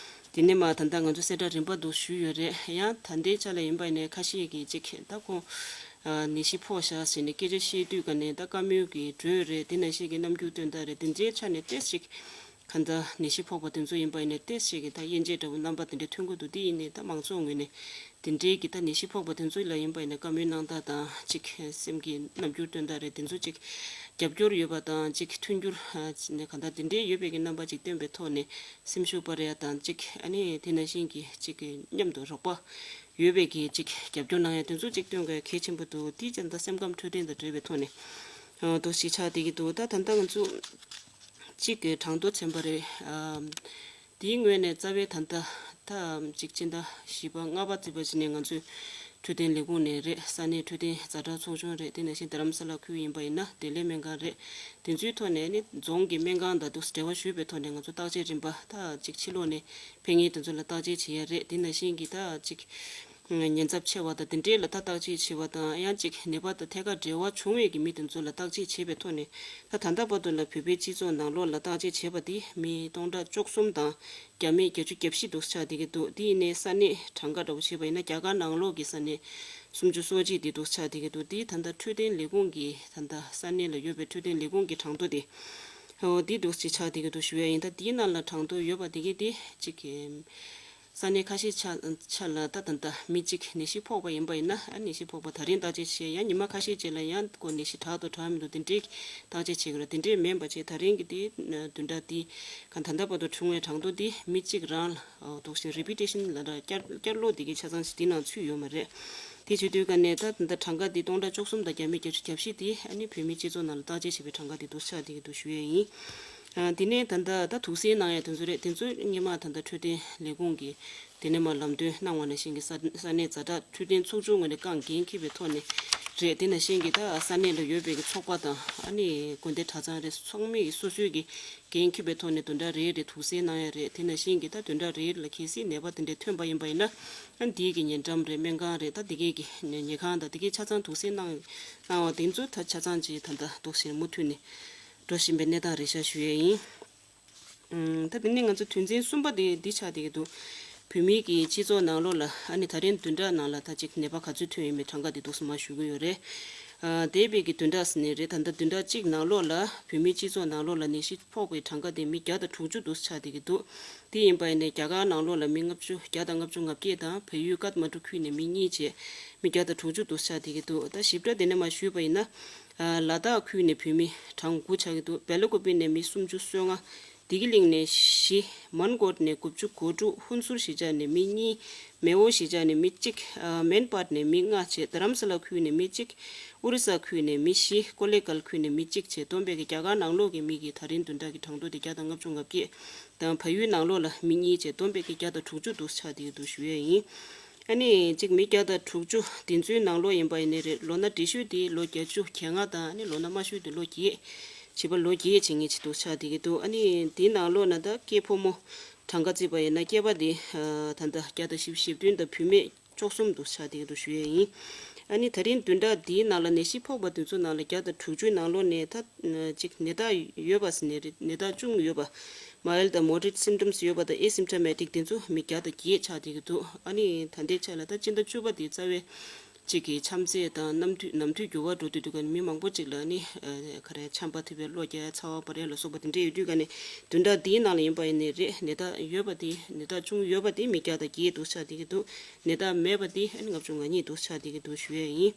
དེ་ནས་མ་ད་ལྟ་ང་ཚོ་གསལ་བསྒྲགས་རིམ་པ་འདུག་ཞུས་ཡོད་རེད། ཡང་ད་ལྟའི་ཆ་ལ་ཡིན་པ་ཡིན་ནའི་ཁ་ཤས་ཀྱིས་གཅིག་ད་ཁོང་ནད་གཞི་ཕོག་བཞག་ཟེར་ནས་སྐད་ཆ་བཤད་དུས་ག་ནས་ད་བཀའ་མོལ་གྱི་འགྲོས་རེད། དེ་ནང་བཞིན་གྱི་རྣམ་འགྱུར་སྟོན་སྟངས་རེད། དེ་འདྲའི་ཆ་ནས་ཏོག་ཙམ་ཅིག་ག་ད་ནད་གཞི་ཕོག་པ་དེ་ཚོ་ཡིན་པ་ཡིན་ནའི་ཏོག་ཙམ་ཅིག་གི་ད་དབྱེ་འབྱེད་འདྲ་བོ་རྣམ་པ་དེ་འདྲ་ཐོན་གྱི་འདུག་དེ་ཡིན་ནའི་ད་མང་ཚོགས་ངོས་ནས། དེ་འདྲའི་གི་ད་ནད་གཞི་ཕོག་པ་དེ་ཚོ་ལ་ཡིན་པ་ཡིན་ན་བཀའ་མོལ་གནང་སྟངས་དང་གཅིག་སེམས་ཀྱི་རྣམ་འགྱུར་སྟོན་སྟངས་རེད། དེ་ཚོ་གཅིག་ རྒྱབ་སྐྱོར་ཡོད་པ་དང་གཅིག་མཐུན་འགྱུར་ཨ་ནི་གང་ལྟར་དེ་འདྲའི་ཡོད་པའི་གི་རྣམ་པ་ཅིག་སྟོན་པའི་ཐོག་ནས་སེམས་ཤུགས་སྤར་ཡ་དང་གཅིག་ཨ་ནི་དེ་ནང་བཞིན་གྱི་གཅིག་མཉམ་དུ་རོགས་པ་ཡོད་པའི་གི་གཅིག་རྒྱབ་སྐྱོར་གནང་ཡ་དེ་ཚོ་གཅིག་སྟོན་དགོས་གལ་ཆེན་པོ་འདུག་དེའི་ཅན་ད་སེམས་ཁམས་འཕྲོད་བསྟེན་དང་འབྲེལ་བའི་ཐོག་ནས་ཨ་འདུག་ཞིག་ཆགས་བསྡད་ཀྱི་འདུག་ད་ད་ལྟ་ང་ཚོ་གཅིག་གི་གྲངས་ཐོ་ཚན་པ་རེད། ཨ་དེའི་ངོས་ནས་རྩ་བའི་ད་ལྟ་ད་གཅིག་སྤྱི་ཟླ་བཞི་པ་ལྔ་པ་བརྩིས་པ་ཞིག་ནས་ང་ཚོས་འཕྲོད་བསྟེན་ལས་ཁུངས་ནས་རེད། ས་གནས་འཕྲོད་བསྟེན་ཛ་དྲག་ཚོགས་ཆུང་རེད། དེ་ནང་བཞིན་རྡ་རམ་ས་ལ་ཁུལ་ཡིན་པ་ཡིན་ན་བདེ་ལེགས་སྨན་ཁང་རེད། དེ་ཚོའི་ཐོག་ནས་ནི་རྫོང་གི་སྨན་ཁང་དང་འདུག་འབྲེལ་བ་ཞུས་པའི་ཐོག་ནས་ང་ཚོ་བརྟག་དཔྱད་རིམ་པ་ད་གཅིག་ཕྱི་ལོགས་ནས་ཕེབས་མཁན་དེ་ཚོ་ལ་བརྟག་དཔྱད་བྱེད་ཡ་རེད། དེ་ནང་བཞིན་གྱི་ད་གཅིག་ཉེན་ཚབས་ཆེ་བ་དང་དེ་འདྲའི་ལ་ད་བརྟག་དཔྱད་བྱེད་པ་དང་ཡང་གཅིག་ནད་པ་དང་ཐད་ཀར་འབྲེལ་བ་བྱུང་བའི་གི་མི་དེ་ཚོ་ལ་བརྟག་དཔྱད་བྱེད་པའི་ཐོག་ནས་ད་ད་ལྟ་བར་དུ་ལ་བོད་པའི་སྤྱི་ཚོགས་ནང་ལོགས་ལ་བརྟག་དཔྱད་བྱས་པ་དེ་མི་སྟོང་ཕྲག་བཅུ་གསུམ་དང་བརྒྱ་མེད་བརྒྱད་ཅུ་གྱ་བཞི་འདུག་ཆགས་བསྡད་ཀྱི་འདུག་དེ་ཡིན་ནའི་ས་གནས་གྲངས་ཀ་འདྲ་བོ་བྱས་པ་ཡིན་ན་རྒྱ་གར་ནང་ལོགས་ཀྱི་ས་གནས་སུམ་ཅུ་སོ་གཅིག་དེ་འདུག་ཆགས་བསྡད་ཀྱི་འདུག་དེ་ད་ལྟ་འཕྲོད་བསྟེན་ལས་ཁུངས་ཀྱི་ད་ལྟ་ས་གནས་ལ་ཡོད་པའི་འཕྲོད་བསྟེན་ལས་ཁུངས་ཀྱི་གྲངས་ཐོ་དེ་འོ་དེ་འདུག་ཅིག་ཆགས་བསྡད་ཀྱི་འདུག་ཞུ་ཡ་ཡིན། ད་དེའི་ནང་ལ་གྲངས་ཐོ་ཡོད་པ་དེ་གས་དེ་གཅིག་གི་ས་གནས་ཁ་ཤས་ཆ་ཆ་ལ་ད་ད་ལྟ་མི་གཅིག་ནད་གཞི་ཕོག་པ་ཡིན་པ་ཡིན་ན་ཨ་ནད་གཞི་ཕོག་པ་ད་རིང་བརྟག་དཔྱད་བྱས་ཡང་ཉི་མ་ཁ་ཤས་རྗེས་ལ་ཡང་ཁོ་ནད་གཞི་དྲག་ཏུ་དྲག་མི་འདུག་དེ་འདྲའི་བརྟག་དཔྱད་བྱེད་དགོས་རེད། དེ་འདྲའི་མིན་པ་བྱས་ད་རིང་གི་དེ་བདུན་ཕྲག་དེ་ག་ད་ལྟ་བར་དུ་བྱུང་བའི་གྲངས་ཐོ་དེ་མི་གཅིག་རང་ལ་འདུག་ཞིང་reputation་ལ་འདྲ་བསྐྱར་བསྐྱར་ལོག་དེ་གའི་ཆ་ཚང་ཞིག་དེ་ནང་ཚུད་ཡོད་མ་རེད། དེ་བྱེད་དུས་ག་ནས་ད་ད་ལྟ་གྲངས་ཀ་དེ་སྟོང་ཕྲག་བཅུ་གསུམ་དང་བརྒྱ་མེད་བརྒྱད་ཅུ་གྱ་བཞི་དེ་ཨ་ནི་བོད་མིའི་སྤྱི་ཚོགས་ནང་ལ་བརྟག་དཔྱད་བྱས་པའི་གྲངས་ཀ་དེ་འདུག་ཆགས་དེ་གའི་འདུག་ཞུ་ཡས་ཡིན། ཨ་དེ་ནས་ད་ལྟ་ད་དུག་སེལ་གནང་ཡ་དེ་ཚོ་རེད། དེ་ཚོ་སྔོན་མ་ད་ལྟ་འཕྲོད་བསྟེན་ལས་ཁུངས་ཀྱིས་དེ་ནས་མར་ལམ་སྟོན་གནང་བ་ནང་བཞིན་གྱི་ས་ས་གནས་ཛ་དྲག་འཕྲོད་བསྟེན་ཚོགས་ཆུང་ངོས་ནས་རྐང་འགན་འཁྱེར་བའི་ཐོག་ནས་རེད། དེ་ནང་བཞིན་གྱི་ད་ས་གནས་ལ་ཡོད་པའི་གི་ཚོགས་པ་དང་ཨ་ནི་དགོན་སྡེ་གྲྭ་ཚང་རེད། ཚང་མས་སོ་སོའི་གི་འགན་འཁྱེར་བའི་ཐོག་ནས་བདུན་ཕྲག་རེ་རེ་དུག་སེལ་གནང་ཡ་རེད། དེ་ནང་བཞིན་གྱི་ད་བདུན་ཕྲག་རེ་རེ་ལ་གལ་སྲིད་ནད་པ་དེ་འདྲ་ཐོན་པ་ཡིན་པ་ཡིན་ན་ཨ་འདིའི་གི་ཉེ་འགྲམ་རེད། སྨན་ཁང་རེད། ད་དེ་གའི་གི་ཉལ་ཉལ་ཁང་དང་དེ་གའི་ཆ་ཚང་དུག་སེལ་གནང་གནང་བ་དེ་ཚོ་ད་ཆ་ཚང་ཅིག་ད་ལྟ་འདུག་སེ་མུ་མཐུད་ནས་འགྲོ་བཞིན་པའི་གནས་སྟངས་རེད་ཤག་ཞུ་ཡས་ཡིན། ཨུམ། ད་དེ་ནས་ང་ཚོ་དོན་ཚན་གསུམ་པ་དེ་འདི་ཆགས་བསྡད་ཀྱི་འདུག་བོད་མིའི་གི་སྤྱི་ཚོགས་ནང་ལོགས་ལ་ཨ་ནི་ད་རིང་བདུན་ཕྲག་ནང་ལ་ད་ཅིག་ནད་པ་ག་ཚོད་ཐོན་ཡོད་མེད་གྲངས་ཀ་དེ་འདུག་སེ་མར་ཞུ་གི་ཡོད་རེད། ཨ་འདས་པའི་གི་བདུན་ཕྲག་ཟེར་ནའི་རེད། ད་ལྟ་བདུན་ཕྲག་གཅིག་ནང་ལོགས་ལ་བོད་མིའི་སྤྱི་ཚོགས་ནང་ལོགས་ལ་ནད་གཞི་ཕོག་པའི་གྲངས་ཀ་དེ་མི་བརྒྱ་དང་དྲུག་ཅུ་འདུག་སེ་ཆགས་བསྡད་ཀྱི་འདུག་དེ་ཡིན་པ་ཡིན་ནའི་རྒྱ་གར་ནང་ལོགས་ལ་མི་ལྔ་བཅུ་བརྒྱ་དང་ལྔ་བཅུ་ང་བརྒྱད་དང་བལ་ཡུལ་ཀཏ་མན་ཌུ་ཁུལ་ནས་མི་གཉིས་བཅས་མི་བརྒྱ་དང་དྲུག་ཅུ་འདུག་སེ་ཆགས་བསྡད་ཀྱི་འདུག་ད་ཞིབ་ཕྲ་དེ་ནས་མར་ཞུས་པ་ཡིན་ན། ལ་དྭགས་ཁུལ་ནས་བོད་མི་གྲངས་དགུ་ཆགས་ཀྱི་འདུག་བེ་ལ་ཀོ་པི་ནས་མི་སུམ་ཅུ་སོ་ལྔ། བདེ་སྐྱིད་གླིང་ནས་བཞི། མོན་གྷོ་ནས་དགུ་བཅུ་གོ་དྲུག་ཧུན་སུར་གཞིས་ཆགས་ནས་མི་གཉིས། མེ་འོ་གཞིས་ཆགས་ནས་མི་གཅིག་མོན་སྤར་ནས་མི་ལྔ་བཅས། རྡ་རམ་ས་ལ་ཁུལ་ནས་མི་གཅིག་ཨོ་རི་ས་ཁུལ་ནས་མི་བཞི། ཀོ་ལེ་གལ་ཁུལ་ནས་མི་གཅིག་བཅས་བསྡོམས་པའི་གི་རྒྱ་གར་ནང་ལོགས་ཀྱི་མི་གི་ད་རིང་བདུན་ཕྲག་གི་གྲངས་ཐོ་དེ་བརྒྱ་དང་ལྔ་བཅུ་ང་བརྒྱད་དང་། བལ་ཡུལ་ནང་ལོགས་ལ་མི་གཉིས་བཅས་བསྡོམས་པའི་གི་བརྒྱ་དང་དྲུག་ཅུ་འདུག་སེ་ཆགས་བསྡད་ཀྱི་འདུག་ཞུ་ཡས་ཡིན། ཨ་ནི་གཅིག་མི་བརྒྱ་དང་དྲུག་ཅུ་དེ་ཚོའི་ནང་ལོགས་ཡིན་པ་ཡིན་ནའི་རེད། ལོ་ན་བགྲེས་ཤོས་དེ་ལོ་བརྒྱད་ཅུ་གྱ་ལྔ་དང་ཨ་ནི་ལོ་ན་དམའ་ཤོས་དེ་ལོ་བརྒྱད། བྱིས་པ་ལོ་བརྒྱད་བྱེད་མཁན་ཅིག་འདུག་སེ་ཆགས་བསྡད་ཀྱི་འདུག་ཨ་ནི་དེའི་ནང་ལོགས་ན་ད་སྐྱེས་ཕོ་མོ་གྲངས་ཀ་བརྩིས་པ་ཡིན་ན་སྐྱེས་པ་དེ་ད་ལྟ་བརྒྱ་དང་བཞི་བཅུ་ཞེ་བདུན་དང་བུད་མེད་བཅུ་གསུམ་འདུག་སེ་ཆགས་བསྡད་ཀྱི་འདུག་ཞུ་ཡས་ཡིན། ཨ་ནི་ད་རིང་བདུན་ཕྲག་འདིའི་ནང་ལ་ནད་གཞི་ཕོག་པ་དེ་ཚོའི་ནང་ལ་བརྒྱ་དང་དྲུག་ཅུའི་ནང་ལོགས་ནས་ད་གཅིག་ནད་རྟགས་ཡོད་པ་ཟེར་ནའི་རེད། ནད་རྟགས་ཆུང་ཡོད་པ། Mild དང་moderate symptoms ཡོད་པ་དང་asymptomatic དེ་ཚོ་མི་བརྒྱ་དང་བརྒྱད་ཆགས་བསྡད་ཀྱི་འདུག་ཨ་ནི་ད་ལྟའི་ཆ་ལ་ད་སྤྱི་ཟླ་བཅུ་པ་དེ་རྩ་བའི་གཅིག་གི་ཆམ་ཚད་དང་ནམ་དུས་ནམ་དུས་འགྱུར་བ་འགྲོ་དུས་དུས་ག་ནས་མི་མང་པོ་གཅིག་ལ་ནི་ག་རེ་ཆམ་པ་ཐེབས་པའི་གློ་རྒྱག་ཚ་བ་འབར་ཡ་ལ་སོགས་པ་དེ་འདྲ་ཡོད་དུས་ག་ནས་བདུན་ཕྲག་འདིའི་ནང་ལ་ཡིན་པ་ཡིན་ནའི་རེད། ནད་རྟགས་ཡོད་པ་དེ་ནད་རྟགས་ཆུང་ཡོད་པ་དེ་མི་བརྒྱ་དང་བརྒྱད་འདུག་ཆགས་བསྡད་ཀྱི་འདུག་ནད་རྟགས་མེད་པ་དེ་ཨ་ནི་ལྔ་བཅུ་ང་གཉིས་འདུག་ཆགས་བསྡད་ཀྱི་འདུག་ཞུ་ཡས་ཡིན།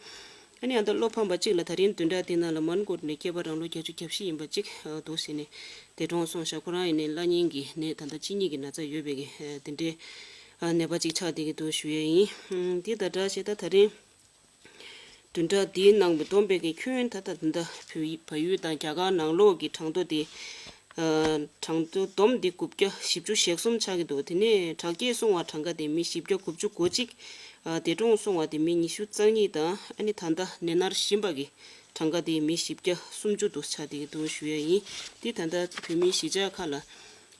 ཨ་ནི་ཨ་ད་བློ་ཕམ་པ་གཅིག་ལ་ད་རིང་བདུན་ཕྲག་འདི་ནང་ལ་མོན་གྷོ་ནས་སྐྱེས་པ་རང་ལོ་བརྒྱད་ཅུ་གྱ་བཞི་ཡིན་པ་གཅིག་འདུག་ཟེར་ནས་འདས་གྲོངས་སོང་ཤག་ཁོ་རང་ཡིན་ནའི་གླ་རྙིང་གི་ནད་ད་ལྟ་གཅིན་སྙི་གི་ན་ཚ་ཡོད་པའི་གི་དེ་འདྲའི་ནད་པ་གཅིག་ཆགས་བསྡད་ཀྱི་འདུག་ཞུ་ཡས་ཡིན། འདི་དང་སྦྲགས་བྱས་ད་ད་རིང་བདུན་ཕྲག་འདིའི་ནང་བསྡོམས་པའི་གི་ཁྱོན་ད་ལྟ་ད་ལྟ་བོད་བལ་ཡུལ་དང་རྒྱ་གར་ནང་ལོགས་ཀྱི་གྲངས་ཐོ་དེ་གྲངས་ཐོ་བསྡོམས་དེ་དགུ་བརྒྱ་བཞི་བཅུ་ཞེ་གསུམ་ཆགས་ཀྱི་འདུག་དེ་ནས་དྲག་སྐྱེད་སོང་བ་གྲངས་ཀ་དེ་མི་བཞི་བརྒྱ་དགུ་བཅུ་གོ་གཅིག་འདས་གྲོངས་སོང་བ་དེ་མི་ཉི་ཤུ་རྩ་གཉིས་དང་ཨ་ནི་ད་ལྟ་ནད་མནར་བཞིན་པ་གི་གྲངས་ཀ་དེ་མི་བཞི་བརྒྱ་སུམ་ཅུ་འདུག་ཆགས་བསྡད་ཀྱི་འདུག་ཞུ་ཡས་ཡིན། དེ་ད་ལྟ་བོད་མིའི་གཞིས་ཆགས་ཁག་ལ་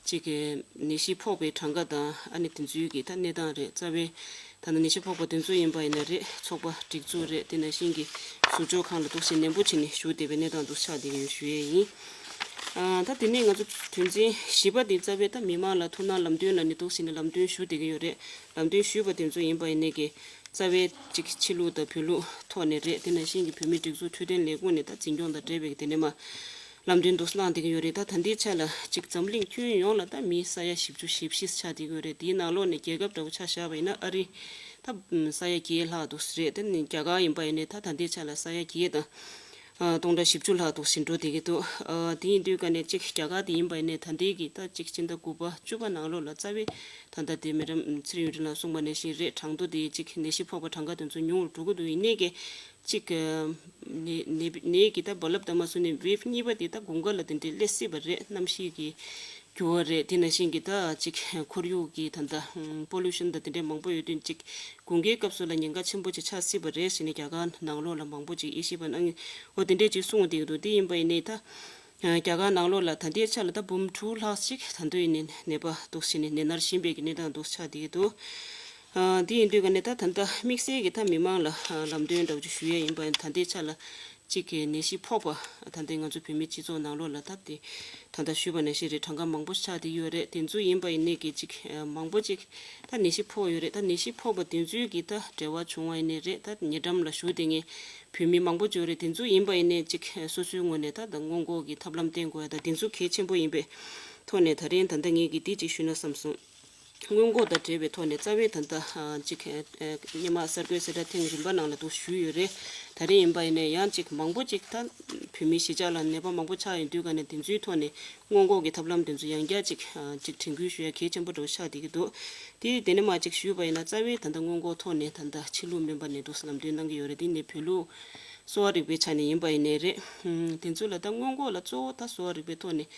གཅིག་གི་ནད་གཞི་ཕོག་པའི་གྲངས་ཀ་དང་ཨ་ནི་དེ་ཚོའི་གི་ད་གནས་སྟངས་རེད། རྩ་བའི་ད་ནི་ནད་གཞི་ཕོག་པ་དེ་ཚོ་ཡིན་པ་ཡིན་ན་རེད། ཚོགས་པ་སྒྲིག་འཛུགས་རེད། དེ་ནང་བཞིན་གྱི་ཟུར་འཇོག་ཁང་ལ་འདུག་སེ་ནན་པོ་བྱས་ནས་ཞུ་བསྡད་པའི་གནས་སྟངས་འདུག་ཆགས་བསྡད་ཀྱི་ཡོད་ཞུ་ཡས་ཡིན། ཨ་ད་དེ་ནས་ང་ཚོ་དོན་ཚན་བཞི་པ་དེ་རྩ་བའི་ད་མི་མང་ལ་ཐུགས་སྣང་ལམ་སྟོན་ལ་ནི་འདུག་སེ་ནས་ལམ་སྟོན་ཞུ་བསྡད་ཀྱི་ཡོད་རེད། ལམ་སྟོན་ཞུས་པ་དེ་ཚོ་ཡིན་པ་ཡིན་ནའི་གི་རྩ་བའི་གཅིག་ཕྱི་ལུགས་དང་བོད་ལུགས་ཐོག་ནས་རེད། དེ་ནང་བཞིན་གྱི་བོད་མིའི་སྒྲིག་འཛུགས་འཕྲོད་བསྟེན་ལས་ཁུངས་ནས་ད་འཛིན་སྐྱོང་དང་འབྲེལ་བའི་གི་དེ་ནས་མ་ལམ་སྟོན་འདུག་གནང་བསྡད་ཀྱི་ཡོད་རེད། ད་ད་ལྟའི་ཆ་ལ་གཅིག་འཛམ་གླིང་ཁྱོན་ཡོངས་ལ་ད་མི་ས་ཡ་བཞི་བཅུ་ཞེ་བཞི་ཆགས་བསྡད་ཀྱི་ཡོད་རེད། དེའི་ནང་ལོགས་ནས་རྒྱལ་ཁབ་འདྲ་བོ་ཆ་བཞག་པ་ཡིན་ན་ཨ་རི་ད་ས་ཡ་བརྒྱད་ལྷག་འདུག་རེད། དེ་ནས་རྒྱ་གར་ཡིན་པ་ཡིན་ནའི་ད་ད་ལྟའི་ཆ་ལ་ས་ཡ་བརྒྱད་དང་ ཨ་སྟོང་ཕྲག་བཞི་བཅུ་ལྷག་འདུག་ཟིན་འགྲོ་བསྡད་ཀྱི་འདུག་ཨ་དེ་ཡིན་དུས་ཀ་ནས་གཅིག་རྒྱ་གར་དེ་ཡིན་པ་ཡིན་ནའི་ད་ལྟའི་གི་ད་གཅིག་སྤྱི་ཟླ་དགུ་པ་བཅུ་པ་ནང་ལོགས་ལ་རྩ་བའི་ད་ལྟ་དེ་མི་རབས་ཚེ་རིང་ཡུན་རིང་ལགས་གསུངས་པ་ནང་བཞིན་རེད། གྲངས་ཐོ་དེ་གཅིག་ནད་གཞི་ཕོག་པ་གྲངས་ཀ་དེ་ཚོ་ཉུང་རུ་འགྲོ་གི་འདུག་ཡིན་ནའི་གི་གཅིག་ནད་ནད་ནད་ཀྱི་ད་རྦ་རླབས་ད་མ་སོང་ནས་ཝེབ་གཉིས་པ་དེ་ད་དགུན་ཁ་ལ་དེ་འདྲའི་སླེབས་སྲིད་པ་རེད། གནམ་གཤིས་ཀྱི་འགྱུར་བ་རེད། དེ་ནང་བཞིན་གྱི་ད་ཅིག་ཁོར་ཡུག་གི་ད་ལྟ་པོ་ལུ་ཤན་དང་དེ་འདྲའི་མང་པོ་ཡོད་དུས་ཅིག་དགུན་ཁའི་སྐབས་སུ་ལ་ཉེན་ཁ་ཆེན་པོ་ཅིག་ཆགས་སྲིད་པ་རེད་ཟེར་ནས་རྒྱ་གར་ནང་ལོགས་ལ་མང་པོ་ཅིག་དབྱེ་ཞིབ་པ་གནང་འོ་དེ་འདྲས་ཅིག་གསུངས་བསྡད་ཀྱི་འདུག་དེ་ཡིན་པ་ཡིན་ནའི་ད་རྒྱ་གར་ནང་ལོགས་ལ་ད་ལྟའི་ཆ་ལ་ད་འབུམ་དྲུག་ལྷག་ཅིག་ད་དུང་ཡིན་ནའི་ནད་པ་འདུག་ཟེར་ནས་ནད་མནར་བཞིན་པའི་གི་གནས་སྟངས་འདུག་ཆགས་བསྡད་ཀྱི་འདུག་ཨ་དེ་ཡིན་དུས་ཀ་ནས་ད་ད་ལྟ་དམིགས་བསལ་གྱི་ད་མི་མང་ལ་ཨ་ལམ་སྟོན་འདྲ་བོ་ཅིག་ཞུ་ཡས་ཡིན་པ་ཡིན་ད་ལྟའི་ཆ་ལ་གཅིག་གི་ནད་གཞི་ཕོག་པ་ད་ལྟའི་ང་ཚོ་བོད་མི་སྤྱི་ཚོགས་ནང་ལོགས་ལ་ད་དེ་ད་ལྟ་ཞུས་པ་ནང་བཞིན་རེད། གྲངས་ཀ་མང་པོ་ཆགས་བསྡད་ཡོད་རེད། དེ་ཚོ་ཡིན་པ་ཡིན་ནའི་གི་གཅིག་ཨ་མང་པོ་ཅིག་ད་ནད་གཞི་ཕོག་ཡོད་རེད། ད་ནད་གཞི་ཕོག་པ་དེ་ཚོའི་གི་ད་འབྲེལ་བ་བྱུང་བ་ཡིན་ནའི་རེད། ད་ཉེ་འགྲམ་ལ་བཞུགས་བསྡད་མཁན་བོད་མི་མང་པོ་ཅིག་ཡོད་རེད། དེ་ཚོ་ཡིན་པ་ཡིན་ནའི་གཅིག་སོ་སོའི་ངོས་ནས་ད་ད་སྔོན་འགོག་གི་ཐབས་ལམ་བསྟེན་དགོས་ཡ་ད་དེ་ཚོ་གལ་ཆེན་པོ་ཡིན་པའི་ཐོག་ནས་ད་རིང་ད་ལྟ་ངས་གི་དེ་གཅིག་ཞུས་ན་བསམ་སོང་། སྔོན་འགོག་དང་འབྲེལ་བའི་ཐོག་ནས་རྩ་བའི་ད་ལྟ་གཅིག་སྔོན་མ་གསར་འགོད་གསལ་བསྒྲགས་ཐེངས་རིམ་པ་ནང་ལ་འདུག་ཞུས་ཡོད་རེད། ད་རེས་ཡིན་པ་ཡིན་ནའི་ཡང་གཅིག་མང་པོ་གཅིག་ད་བོད་མི་གཞིས་ཆགས་ལ་ནད་པ་མང་པོ་ཆགས་ཡོང་དུས་ག་ནས་དེ་ཚོའི་ཐོག་ནས་སྔོན་འགོག་གི་ཐབས་ལམ་དེ་ཚོ་ཡང་བསྐྱར་གཅིག་གཅིག་དྲན་སྐུལ་ཞུ་ཡ་གལ་ཆེན་པོ་འདྲ་བོ་ཆགས་བསྡད་ཀྱི་འདུག་དེ་དེ་ནས་མ་གཅིག་ཞུས་པ་ཡིན་ན་རྩ་བའི་ད་ལྟ་སྔོན་འགོག་ཐོག་ནས་ད་ལྟ་ཕྱི་ལུགས་སྨན་པ་ནས་འདུག་ལམ་སྟོན་གནང་གི་ཡོད་རེད། དེ་ནས་བོད་ལུགས་གསོ་བ་རིག་པའི་ཆ་ནས་ཡིན་པ་ཡིན་ནའི་རེད། དེ་ཚོ་ལ་ད་སྔོན་འགོག་ལ་གཙོ་བོ་ད་གསོ་བ་རིག་པའི་ཐོག་ནས་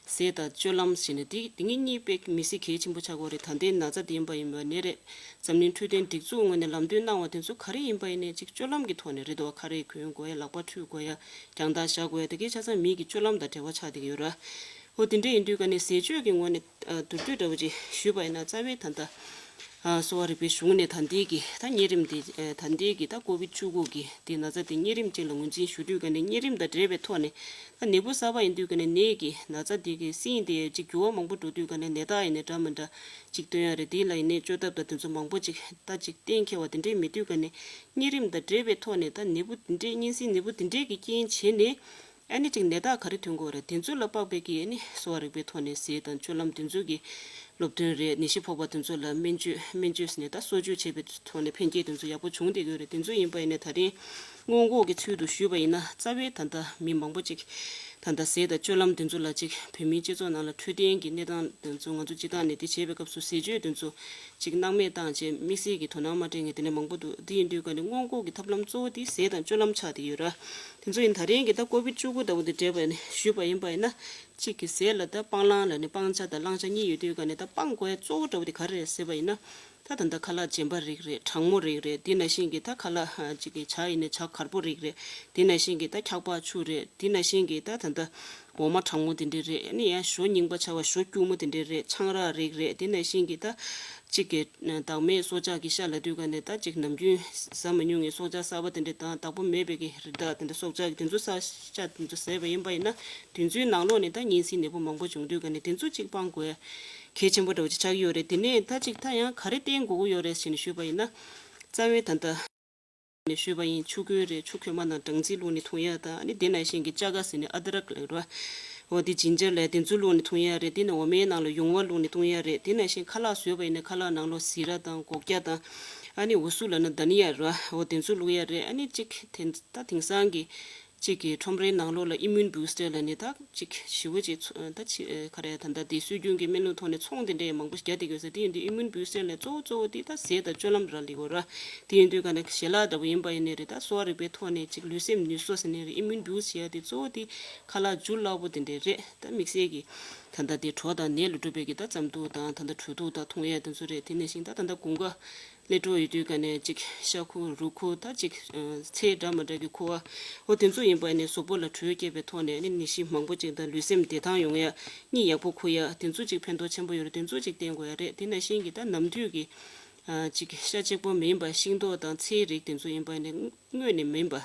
ཟས་དང་སྤྱོད་ལམ་ཟེར་ནས་དེ་དེ་གཉིས་གཉིས་དཔེ་མི་སྲིད་གལ་ཆེན་པོ་ཆགས་ཀྱི་ཡོད་རེད། ད་ལྟའི་ན་ཚ་དེ་ཡིན་པ་ཡིན་པ་ནས་རེད། འཛམ་གླིང་འཕྲོད་བསྟེན་སྒྲིག་འཛུགས་ངོས་ནས་ལམ་སྟོན་གནང་བ་དེ་ཚོ་ག་རེ་ཡིན་པ་ཡིན་ནའི་གཅིག་སྤྱོད་ལམ་གྱི་ཐོག་ནས་རེད་དོ། ཁ་རས་གོན་དགོས་ཡ། ལག་པ་འཁྲུད་དགོས་ཡ། རྒྱང་ཐག་བཞག་དགོས་ཡ། དེ་གའི་ཆ་ཚང་མི་གི་སྤྱོད་ལམ་དང་འབྲེལ་བ་ཆགས་བསྡད་ཀྱི་ཡོད་ར། འོ་དེ་འདྲ་ཡིན་དུས་ག་ནས་ཟས་སྤྱོད་ཀྱི་ངོས་ནས་ཨ་མདོར་བསྡུས་འདྲ་བོ་ཅིག་ཞུས་པ་ཡིན་ན་རྩ་བའི་ད་ལྟ་ཨ་གསོ་བ་རིག་པའི་གཞུང་ནས་ད་ལྟའི་གི་ད་གཉན་རིམས་དེ་ཨ་ད་ལྟའི་གི་ད་ཀོ་བིད་བཅུ་དགུ་གི་དེ་ན་ཚ་དེ་གཉན་རིམས་ཅིག་ལ་ངོས་འཛིན་ཞུ་དུས་ག་ནས་གཉན་རིམས་དང་འབྲེལ་བའི་ཐོག་ནས་ད་ནད་འབུ་གསར་པ་ཡིན་དུས་ག་ནས་ནད་ཀྱི་ན་ཚ་དེ་གི་སྲིན་དེ་ཅིག་འགྱུར་བ་མང་པོ་འགྲོ་དུས་ག་ནས་ནད་རྟགས་ཡིན་ནའི་འདྲ་མི་འདྲ་ཅིག་སྟོན་ཡ་རེད། དེ་ལ་ཡིན་ནའི་བཅོས་ཐབས་དང་དེ་ཚོ་མང་པོ་ཅིག་ད་ཅིག་གཏན་འཁེལ་བ་དེ་འདྲས་མེད་དུས་ག་ནས་གཉན་རིམས་དང་འབྲེལ་བའི་ཐོག་ནས་ད་ནད་འབུ་དེ་འདྲས་གཉན་སྲིན་ནད་འབུ་དེ་འདྲས་ཀྱི་རྐྱེན་བྱས་ནས། ཨ་ནི་ཅིག་ནད་རྟགས་ག་རེ་ཐོན་གྱི་ཡོད་རེད། དེ་ཚོ་ལ་དཔག་པའི་གི་ཨ་ནི་གསོ་བ་རིག་པའི་ཐོག་ནས་ཟས་དང་སྤྱོད་ལམ་དེ་ཚོ་གི་སློབ་སྟོན་རེད། ནད་གཞི་ཕོག་པ་དེ་ཚོ་ལ་སྨན་བཅོས་སྨན་བཅོས་ཟེར་ནས་ད་གསོ་བཅོས་བྱས་པའི་ཐོག་ནས་ཕན་སྐྱེད་དེ་ཚོ་ཡག་པོ་བྱུང་བསྡད་ཀྱི་ཡོད་རེད། དེ་ཚོ་ཡིན་པ་ཡིན་ན་ད་རིང་སྔོན་འགོག་གི་ཚུལ་དུ་ཞུས་པ་ཡིན་ན་རྩ་བའི་ད་ལྟ་མི་མང་པོ་ཅིག་ད་ལྟ་ཟས་དང་སྤྱོད་ལམ་དེ་ཚོ་ལ་ཅིག་བོད་མིའི་སྤྱི་ཚོགས་ནང་ལ་འཕྲོད་བསྟེན་གྱི་གནས་སྟངས་དེ་ཚོ་ང་ཚོ་སྤྱི་བཏང་ནས་དེ་བྱས་པའི་སྐབས་སུ་ཟས་སྤྱོད་དེ་ཚོ་ཅིག་སྣང་མེད་བཏང་བྱས་དམིགས་བསལ་གྱི་དོ་སྣང་མ་སྤྲད་མཁན་དེ་འདྲ་མང་པོ་འདུག་དེ་ཡིན་དུས་ག་ནས་སྔོན་འགོག་གི་ཐབས་ལམ་གཙོ་བོ་དེ་ཟས་དང་སྤྱོད་ལམ་ཆགས་བསྡད་ཡོད་ར། དེ་ཚོ་ཡིན་ད་རིང་གི་ད་ཀོ་བིད་བཅུ་དགུ་ལྟ་བུ་དེ་འདྲས་པ་ནས་ཞུས་པ་ཡིན་པ་ཡིན་ན། གཅིག་གི་ཟས་ལ་ད་སྤང་བླང་ལ་ནི་སྤང་བྱ་དང་བླང་བྱ་གཉིས་ཡོད་དུས་ག་ནས་ད་སྤང་དགོས་ཡ་གཙོ་བོ་འདྲ་བོ་དེ་ག་རེ་རེད་ཟེར་བ་ཡིན་ན། ད་ད་ལྟ་ཁ་ལག་རྗེན་པ་རིགས་རེད། གྲང་མོ་རིགས་རེད། དེ་ནང་བཞིན་གྱི་ད་ཁ་ལག་ཧ་གཅིག་གི་ཇ་ཡིན་ན་ཇ་གར་པོ་རིགས་རེད། དེ་ནང་བཞིན་གྱི་ད་འཁྱག་པ་ཆུ་རེད། དེ་ནང་བཞིན་གྱི་ད་ད་ལྟ་འོ་མ་གྲང་མོ་དེ་འདྲས་རེད། ཨ་ནི་ཡང་ཞོ་རྙིང་པ་ཆ་བ་ཞོ་སྐྱུར་མོ་དེ་འདྲས་རེད། ཆང་རག་རིགས་རེད། དེ་ནང་བཞིན་གྱི་ད་གཅིག་གི་བདག་མེད་སྲོག་ཆགས་ཀྱི་ཤ་ལབ་དུས་ག་ནས་ད་གཅིག་ནམ་རྒྱུན་ཟ་མ་མྱོང་བའི་སྲོག་ཆགས་གསར་པ་དེ་འདྲས་དང་བདག་པོ་མེད་པའི་གི་རི་དྭགས་དེ་འདྲས་སྲོག་ཆགས་ཀྱི་དེ་ཚོ་ས་ཤ་དེ་ཚོ་ཟས་པ་ཡིན་པ་ཡིན་ན་དེ་ཚོའི་ནང་ལོགས་ནས་ད་གཉན་སྲིན་ནད་འབུ་མང་པོ་བྱུང་དུས་ག་ནས་དེ་ཚོ་གཅིག་སྤང་དགོས་ཡ་གལ་ཆེན་པོ་འདྲ་བོ་ཅིག་ཆགས་ཀྱི་ཡོད་རེད། དེ་ནས་ད་གཅིག་ད་ཡང་ག་རེ་བསྟེན་དགོས་ཀྱི་ཡོད་རེད་ཟེར་ནས་ཞུས་པ་ཡིན་ན། རྩ་བའི་ད་ལྟ་ནས་ཞུས་པ་ཡིན་ཆུ་ཁོལ་རེད། ཆུ་ཁོལ་མ་དང་སྦྲང་རྩི་བླུགས་ནས་འཐུང་ཡ་དང་། ཨ་ནི་དེ་ནང་བཞིན་གྱི་ཅ་ག་ཟེར་ནས་ཨ་དྲག་ལབ་ར། འོ་དེ་ཇིན་ཇར་ལབ་དེ་ཚོ་བླུགས་ནས་འཐུང་ཡ་རེད། དེ་ནས་འོ་མའི་ནང་ལ་ཡུང་བ་བླུགས་ནས་འཐུང་ཡ་རེད། དེ་ནང་བཞིན་ཁ་ལག་བཟོས་པ་ཡིན་ན་ཁ་ལག་ནང་ལོགས་ཟི་ར་དང་སྒོག་སྐྱ་དང་། ཨ་ནི་འུ་སུ་ལབ་ན་དྷ་ནི་ཡ་ར། འོ་དེ་ཚོ་བླུགས་ཡ་རེད། ཨ་ནི་གཅིག་དེ་ད་དེང་སང་གི་གཅིག་གི་ཁྲོམ་རའི་ནང་ལོགས་ལ་ཨི་མུན་བུ་སི་ཊར་ལབ་ནས་ད་གཅིག་ཞི་བོ་གཅིག་ཚོ་ད་ཕྱི་ཨ་ག་རེ་ད་ལྟ་དེ་སྲོལ་རྒྱུན་གྱི་སྨན་ལུགས་ཐོག་ནས་ཚོང་དེ་འདྲ་ཡང་མང་པོ་རྒྱག་བསྡད་ཡོད་ས། དེ་ཡིན་དུས་ཨི་མུན་བུ་སི་ཊར་ལབ་གཙོ་བོ་གཙོ་བོ་དེ་ད་ཟས་དང་སྤྱོད་ལམ་ར་ལི་གོ་ར། དེ་ཡིན་དུས་ག་ནས་ཞལ་ལག་འདྲ་པོ་ཡིན་པ་ཡིན་ནའི་རེད། ད་གསོ་བ་རིག་པའི་ཐོག་ནས་གཅིག་ལུས་སེམས་ནུས་གསོ་ཟེར་ནའི་རེད། ཨི་མུན་བུ་སི་ཊར་ཟེར་ཡ་དེ་གཙོ་བོ་དེ་ཁ་ལག་འཇུ་སླ་པོ་དེ་འདྲ་རེད། ད་དམིགས་བསལ་གྱི་ད་ལྟ་དེ་གྲོ་དང་ནས་ལ་གྲུབ་པའི་གི་ད་རྩམ་ཐུག་དང་ད་ལྟ་དྲོད་ཐུག་དང་འཐུང་ཡ་དེ་ཚོ་རེད། དེ་ནང་བཞིན་ད་ད་ལྟ་དགུན་ཁ་སླེབས་འགྲོ་ཡོད་དུས་ག་ནས་གཅིག་ཤ་ཁུ་རུས་ཁུ་ད་གཅིག་ཚལ་འདྲ་མ་འདྲ་གི་ཁུ་བ་འོ་དེ་ཚོ་ཡིན་པ་ནས་གཟུགས་པོ་ལ་དྲོད་སྐྱེད་པའི་ཐོག་ནས་ནི་ནད་གཞི་མང་པོ་གཅིག་དང་ལུས་སེམས་བདེ་ཐང་ཡོང་ཡ་གཉིད་ཡག་པོ་ཁུག་ཡ་དེ་ཚོ་གཅིག་ཕན་ཐོགས་ཆེན་པོ་ཡོད་རེད། དེ་ཚོ་གཅིག་བསྟེན་དགོས་ཡ་རེད། དེ་ནང་བཞིན་གྱི་ད་ནམ་དུས་ཀྱི་ཨ་གཅིག་ཤ་གཅིག་པོ་མིན་པ་ཤིང་ཏོག་དང་ཚལ་རིགས་དེ་ཚོ་ཡིན་པ་ནས་དངོས་ནས་མིན་པ་